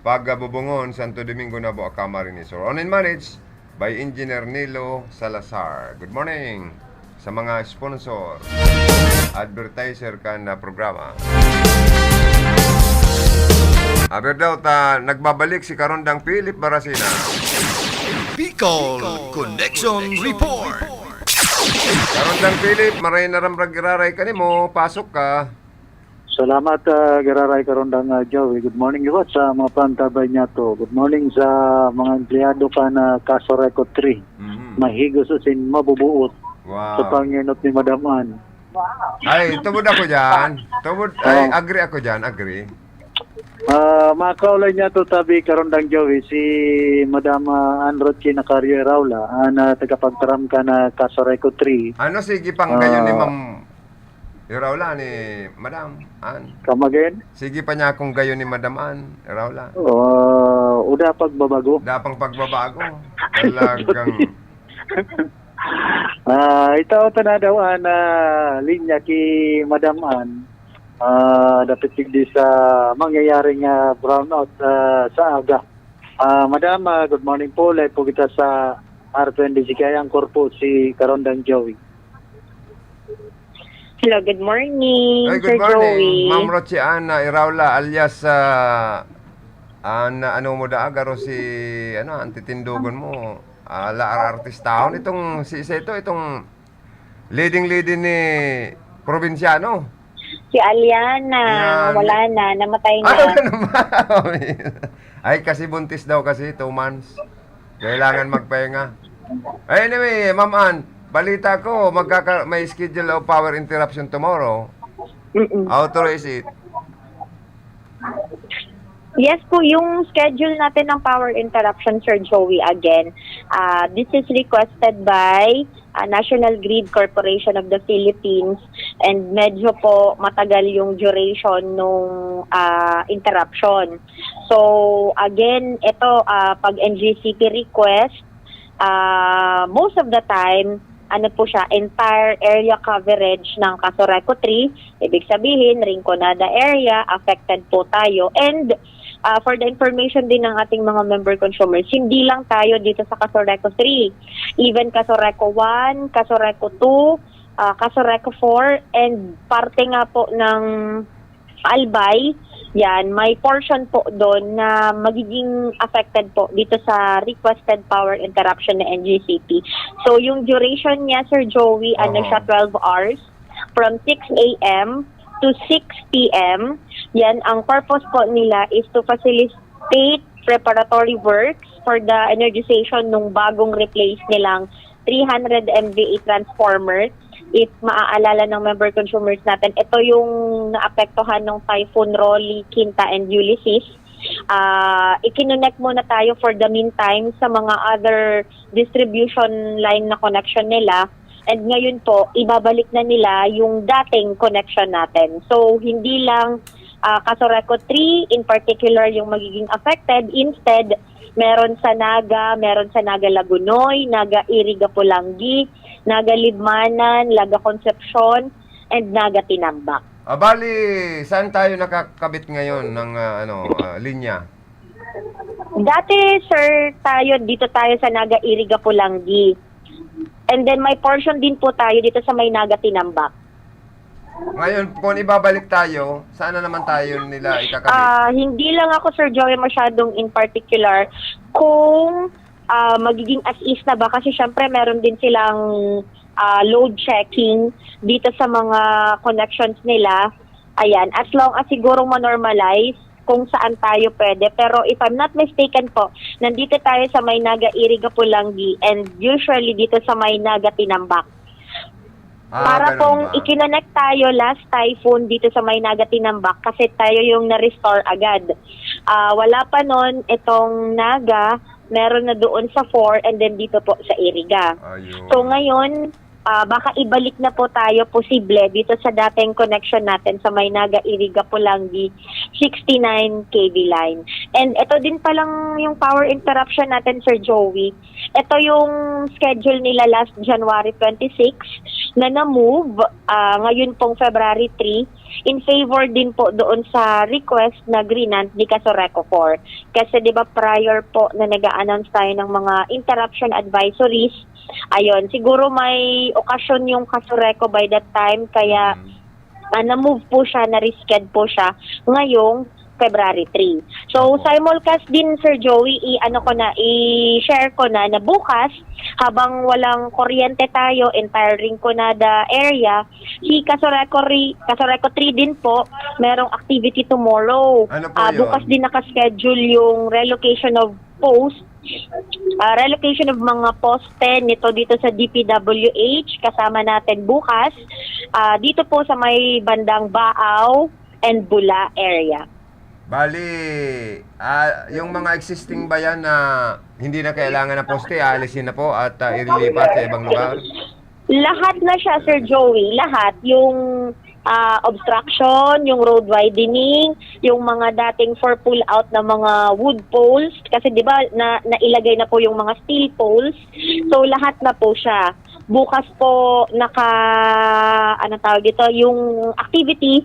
Pagabubungon, Santo Domingo, Nabua, Camarines Sur. Owned and managed by Engineer Nilo Salazar. Good morning sa mga sponsor, advertiser kan na programa. Aber daw ta, nagbabalik si Karondang Philip Baracina. Bicol Connection Report. Karondang Philip, maray na ramrag iraray kanimo, pasok ka. Salamat, ah, giraray Karondang, ah, Joey. Good morning liwat sa mga pantabay niya to. Good morning sa mga empleyado kan Casoreco three. Mhm. Mahigos asin mabubuot sa Wow. pangenot ni Madam Ann. Ay, tubod ako dyan. Tubod, ay, Oh. agree ako dyan, agree. Ah, makaulay niya to tabi Karondang Joey, si Madam, ah, Ann Rochie Nacario Iraula, an, ah, tagapagtaram kan Casoreco three. Ano, sige pang gayon ni Ah. Ma'am Iraula, ni Madam Ann. Come again? Sige pa niya akong gayon ni Madam Ann Iraula. Uh, uda pagbabago. Dapang pagbabago. Talagang Ah, ito, ito na daw an, ah, linya ki Madam Ann. Ah, dapit digdi sa mangyayaring, ah, brownout, ah, sa aga. Ah, Madam, ah, good morning po. Live po kita sa R P N D C K I, ang korpo si Karondang Joey. Hello, good morning, Ay, Sir good morning, Joey. Ma'am Rochie Ann Iraula, alias, ah, an, ano mo da, garo si, ano, antitindogon mo. Ala, ar-, artistahon. Itong, si, isa ito, itong leading lady ni probinsyano. Si Aliana, Yan. Wala na, namatay na. Ano na naman? Ay, kasi buntis daw kasi, two months. Kailangan magpahinga. Ay, anyway, Ma'am Ann, balita ko, magkaka- may schedule of power interruption tomorrow. Mm-mm. How true is it? Yes po, yung schedule natin ng power interruption, Sir Joey, again, ah, this is requested by ah, National Grid Corporation of the Philippines, and medyo po matagal yung duration nung ah, interruption. So, again, ito, ah, pag N G C P request, ah, most of the time, ano po siya, entire area coverage ng Casoreco three. Ibig sabihin, Rinconada area, affected po tayo. And ah, for the information din ng ating mga member consumers, hindi lang tayo dito sa Casoreco three. Even Casoreco one, Casoreco two, ah, Casoreco four, and parte nga po ng Albay, yan, may portion po doon na magiging affected po dito sa requested power interruption ng N G C P. So, yung duration niya, Sir Joey, ano Oo. siya, twelve hours, from six a m to six p m. Yan, ang purpose po nila is to facilitate preparatory works for the energization nung bagong replace nilang three hundred M V A transformer. If maaalala ng member consumers natin, ito yung naapektuhan ng Typhoon Rolly, Quinta, and Ulysses. Ah, ikinonect muna tayo for the meantime sa mga other distribution line na connection nila. And ngayon po, ibabalik na nila yung dating connection natin. So, hindi lang ah, Casoreco three in particular yung magiging affected. Instead, meron sa Naga, meron sa Naga Lagunoy, Naga Iriga Polangui, Naga Libmanan, Laga Concepcion, and Naga Tinambac. Ah, bali, saan tayo nakakabit ngayon ng, ah, ano, ah, linya? Dati, sir, tayo, dito tayo sa Naga Iriga, Polangui. And then may portion din po tayo dito sa may Naga Tinambac. Ngayon, kung ibabalik tayo, saan na naman tayo nila ikakabit? Ah, hindi lang ako, Sir Joey, masyadong in particular kung ah, magiging as is na ba, kasi syempre meron din silang ah, load checking dito sa mga connections nila. Ayan, as long as sigurong ma-normalize kung saan tayo pwede. Pero if I'm not mistaken po, nandito tayo sa may Naga Iriga, Polangui, and usually dito sa may Naga Tinambac. Ah, Para ganun pong ba? i-connect tayo last typhoon dito sa may Naga Tinambac kasi tayo yung na-restore agad. Ah, wala pa nun itong Naga, meron na doon sa four and then dito po sa Iriga. Ayun. So ngayon, ah, baka ibalik na po tayo posible dito sa dating connection natin sa may Naga Iriga, Polangui, sixty-nine K V line. And ito din palang yung power interruption natin, Sir Joey. Ito yung schedule nila last January twenty-six na na-move ah, ngayon pong February three in favor din po doon sa request na grinant ni Casureco four. Kasi 'di ba prior po na nag-a-announce tayo ng mga interruption advisories, ayun, siguro may okasyon yung Casureco by that time, kaya Mm. ah, na-move po siya, na-resched po siya ngayong February three. So, Opo. Simulcast din, Sir Joey, i-ano ko na, i-share ko na na bukas, habang walang kuryente tayo, entire Rinconada area, si Casureco, Re- Casureco three din po, merong activity tomorrow. Ano po Ah, yun? Bukas din nakaschedule yung relocation of post, ah, relocation of mga poste nito dito sa D P W H, kasama natin bukas. Ah, dito po sa may bandang Baao and Bula area. Bali, ah, yung mga existing ba yan na hindi na kailangan ng poste, aalisin na po at ah, ililipat sa ibang lugar? Lahat na siya, Sir Joey. Lahat. Yung ah, obstruction, yung road widening, yung mga dating for pull-out na mga wood poles. Kasi 'di ba na, nailagay na po yung mga steel poles. So lahat na po siya. Bukas po naka, ano tawag dito, yung activity,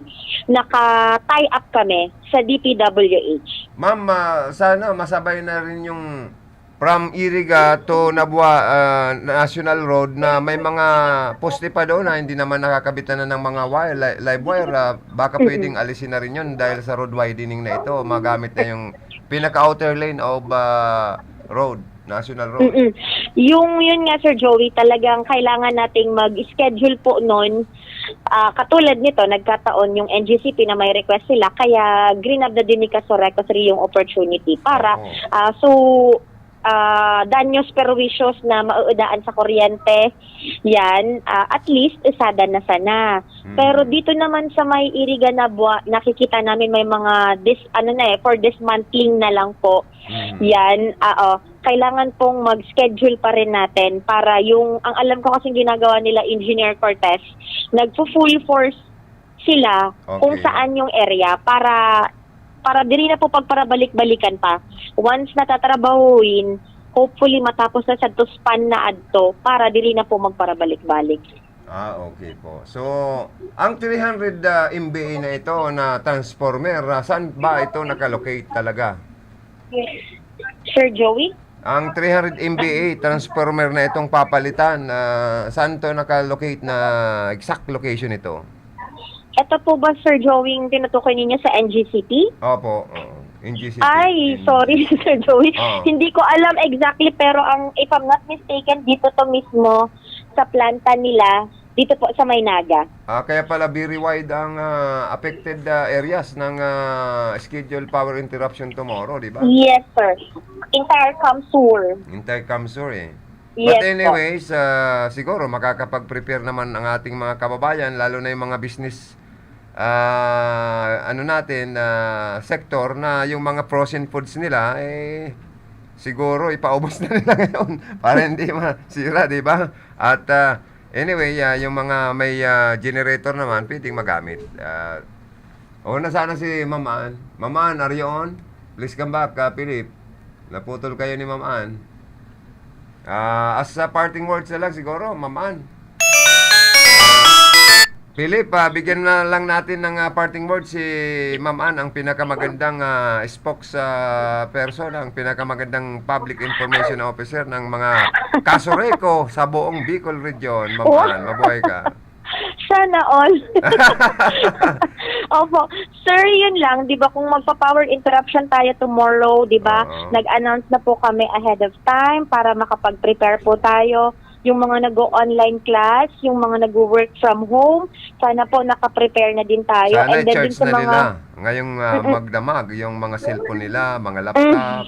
naka-tie up kami sa D P W H. Ma'am, ah, sana masabay na rin yung from Iriga to Nabua ah, National Road na may mga poste pa doon na hindi naman nakakabitan na ng mga wire, li- live wire. Ah, baka pwedeng alisin na rin yun dahil sa road widening na ito. Magamit na yung pinaka-outer lane of ah, road, National Road. Mm-mm. Yung yun nga, Sir Joey, talagang kailangan nating mag-schedule po nun. Ah, katulad nito, nagkataon yung N G C P na may request sila, kaya grinab na din ni Casureco three yung opportunity para, Oo. ah, so, ah, danyos perwisyon na mauudaan sa kuryente, yan, ah, at least, usada na sana. Mm. Pero dito naman sa may Iriga, Nabua, nakikita namin may mga dis, ano na eh, for dismantling na lang po. Mm. Yan, oo. Kailangan pong mag-schedule pa rin natin para yung, ang alam ko kasing ginagawa nila, Engineer Cortez, nagpo-full force sila Okay. kung saan yung area para para diri na po pagparabalik-balikan pa. Once natatrabahuin, hopefully matapos na sa span na adto para diri na po magparabalik-balik. Ah, okay po. So, ang three hundred ah, M V A na ito na transformer, ah, saan ba ito nakalocate talaga? Sir Joey? Ang three hundred M V A transformer na itong papalitan, ah, saan to nakalocate na exact location ito? Ito po ba, Sir Joey, yung tinutukoy ninyo sa N G C P? Opo, oo. N G C P. Ay, N- sorry, Sir Joey. Oo. Hindi ko alam exactly, pero ang, if I'm not mistaken, dito to mismo sa planta nila, dito po sa may Naga. Ah, kaya pala very wide ang ah, affected ah, areas ng ah, scheduled power interruption tomorrow, di ba? Yes, sir. Entire CamSur. Entire CamSur eh. Yes But anyways, ah, siguro makakapag-prepare naman ang ating mga kababayan, lalo na yung mga business ah, ano natin, ah, sector na yung mga frozen foods nila eh siguro ipaubos na nila ngayon para hindi masira, di ba? At ah, anyway, ah, yung mga may ah, generator naman pwedeng magamit. Ah, o na sana si Ma'am Ann. Ma'am Ann, are you on? Please come back, ah, Philip. Naputol kayo ni Ma'am Ann. Ah, as a parting words na lang siguro, Ma'am Ann. Philip, ah, bigyan na lang natin ng, ah, parting word si Ma'am Ann, ang pinakamagandang, ah, spokes, ah, person, ang pinakamagandang public information officer ng mga Kasureko sa buong Bicol Region. Ma'am Oh. Ann, mabuhay ka. Sana all. Opo. Sir, yun lang. Di ba kung magpa-power interruption tayo tomorrow, di ba? Oo. Nag-announce na po kami ahead of time para makapag-prepare po tayo. Yung mga nag-o-online class, yung mga nag-work from home, sana po nakaprepare na din tayo. Sana And then dun i-charge sa na mga... nila ngayong ah, Mm-mm. magdamag yung mga cellphone nila, mga laptop.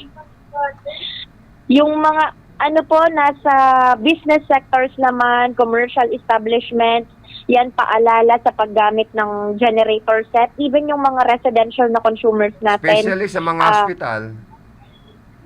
Yung mga, ano po, nasa business sectors naman, commercial establishments, yan paalala sa paggamit ng generator set. Even yung mga residential na consumers natin. Especially sa mga ah, ospital.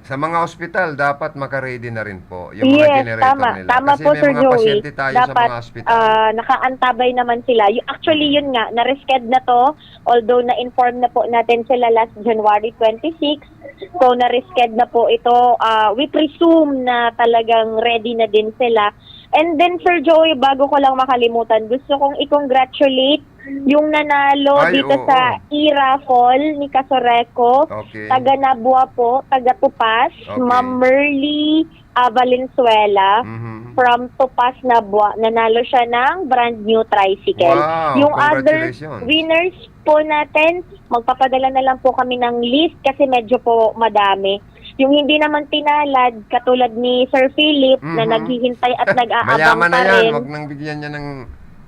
Sa mga ospital, dapat makaready na rin po yung mga Yes, generator tama. nila. Tama Kasi po, may Sir mga Joey. pasyente tayo sa Dapat mga ospital. ah, nakaantabay naman sila. Y- Actually, yun nga, na-resched na to. Although na-inform na po natin sila last January twenty-six. So, na-resched na po ito. Ah, we presume na talagang ready na din sila. And then, Sir Joey, bago ko lang makalimutan, gusto kong i-congratulate yung nanalo Ay, dito oo. sa e-raffle ni Kasoreco. Okay. Taga Nabua po, taga Tupas, Okay. Ma'am Merly ah, Valenzuela. Mhm. From Tupas, Nabua, nanalo siya ng brand new tricycle. Wow, Yung other congratulations. winners po natin, magpapadala na lang po kami ng list kasi medyo po madami. Yung hindi naman pinalad, katulad ni Sir Philip, na Mhm. naghihintay at nag-aabang Mayaman na pa yan, rin. Wag nang bigyan niya ng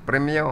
premyo.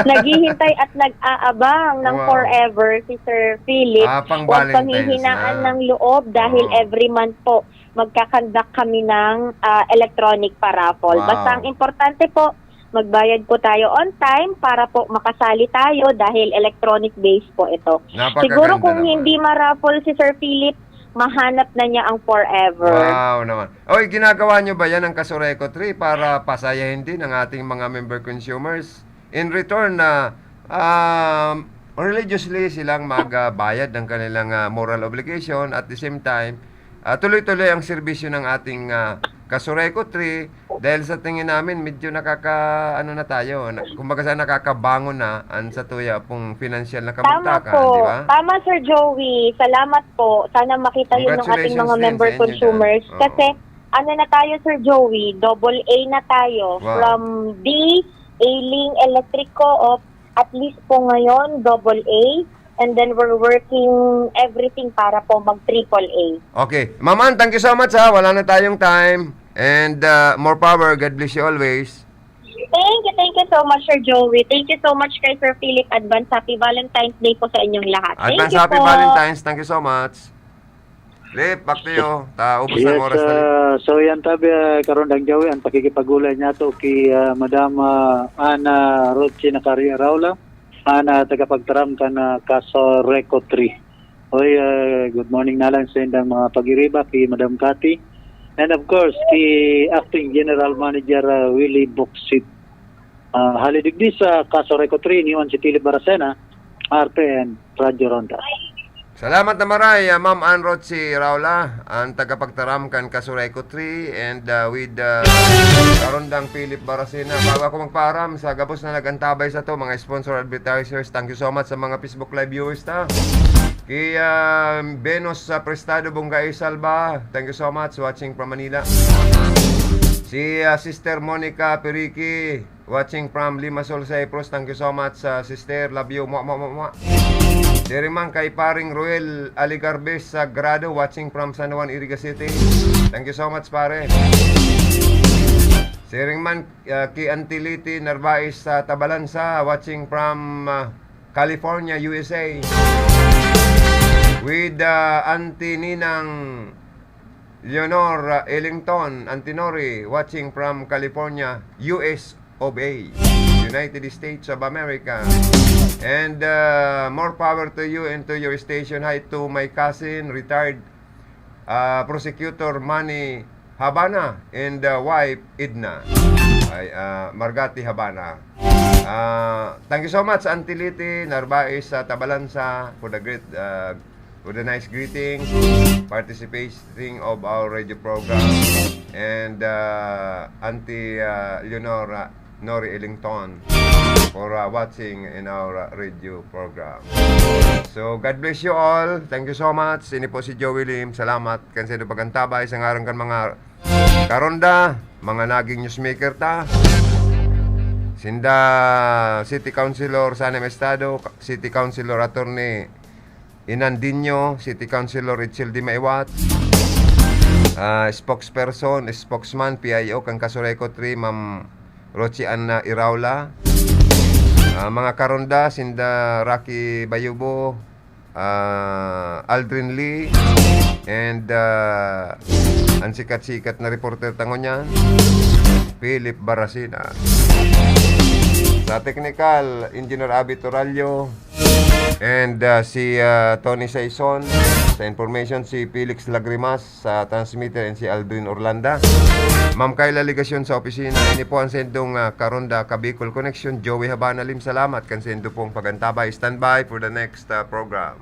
Naghihintay at nag-aabang ng Wow. forever si Sir Philip. Ah, pang Huwag Valentine's panghihinaan na. ng loob dahil Oo. every month po, magkakandak kami ng ah, electronic pa-raffle. Wow. Basta ang importante po, magbayad po tayo on time para po makasali tayo dahil electronic based po ito. Napakaganda Siguro kung naman. Hindi ma-raffle si Sir Philip, mahanap na niya ang forever. Wow naman. Oy, ginagawa nyo ba yan ang Kasoreco Tree para pasayahin din ang ating mga member consumers? In return na um, religiously silang magbayad ng kanilang ah, moral obligation, at the same time, ah, tuloy-tuloy ang serbisyo ng ating ah, Kasoreco Tree dahil sa tingin namin medyo nakaka ano na tayo, na, kumbaga sa nakakabangon na ang sa tuya pong financial na Tama kabagtakan, po. Di ba? Tama, Sir Joey. Salamat po. Sana makita yun ng ating mga Congratulations din member sa inyo consumers. dyan. Oo. Kasi ano na tayo, Sir Joey? Double A na tayo. Wow. From D, A-Link, Electric Co-op, at least po ngayon, double A. And then we're working everything para po mag triple A. Okay. Ma'am Ann, thank you so much ha. Wala na tayong time. And uh, more power. God bless you always. Thank you, thank you so much, Sir Joey. Thank you so much kay Sir Philip. Advance Happy Valentine's Day po sa inyong lahat. Thank Advance you Happy po. Valentine's. Thank you so much. Lip, back to you. Ta, ubos na Yes, ang oras na, Lip. Ah, so yan tabi, ah, karon dang Joey, ang pakikipagulay niya to kay ah, Madam ah, Ana Rochi Nakaria Raula, ana tagapagtaram kan ah, Kasoreco Tree. Oy, ah, good morning na lang sa indang mga pag-iriba kay Madam Cathy. And of course, kay Acting General Manager ah, Willie Boksit. Ah, hali digdi sa Kasoreco Tree, iniwan si Philip Baracena, R P N, Radyo Ronda. Salamat na maray, ah, Ma'am Ann Rochi Raula, ang tagapagtaram kan Kasoreco Tree, and ah, with ah, Karondang Philip Baracena. Bago ako magpaaram, sa gabos na nag-antabay sa to, mga sponsor, advertisers, thank you so much sa mga Facebook Live viewers ta. Kay ah, Venus sa Prestado, Bungay Salva, thank you so much, watching from Manila. Si ah, Sister Monica Periki, watching from Limassol, Cyprus. Thank you so much, ah, sister. Love you. Mwa, mwa, mwa, mwa. Siring man kay paring Ruel Aligarbes Sagrado, watching from San Juan, Iriga City. Thank you so much, pare. Siring man ah, kay Auntie Liti Narvaez sa Tabalansa, watching from ah, California, U S A. With ah, Auntie Ninang Leonor uh, Ellington Antinori, watching from California, U S of A, United States of America. And uh, more power to you and to your station. Hi to my cousin, retired uh, prosecutor Manny Habana, and uh, wife Edna. Ay, uh, Margati Habana. Uh, thank you so much, Auntie Liti Narvaez sa Tabalansa, for the great uh, with the nice greetings, participating of our radio program, and uh, Auntie uh, Leonora Nori Ellington for uh, watching in our uh, radio program. So, God bless you all. Thank you so much. Ini po si Joey Lim. Salamat kan sa inyong pag-antabay sa ngaran kan mga karonda, mga naging newsmaker ta. Sinda City Councilor Sanem Estado, City Councilor Attorney Inandinho, City Councilor Richel Di Maiwat, ah, spokesperson, spokesman, P I O kan Casureco three, Ma'am Rochi Anna Iraula, ah, mga karonda, sinda Rocky Bayubo, ah, Aldrin Lee, and ah, ang sikat-sikat na reporter ta ngunyan, Philip Baracina. Sa technical, Engineer Abby Torallo, and ah, si ah, Tony Saison. Sa information, si Felix Lagrimas sa transmitter and si Aldrin Orlanda. Ma'am Kayla Legacion sa opisina. Ini po ang sendong ah, Karonda Kabicol Connection. Joey Habana Lim, salamat kan sendo pong pag-antabay. Standby for the next ah, program.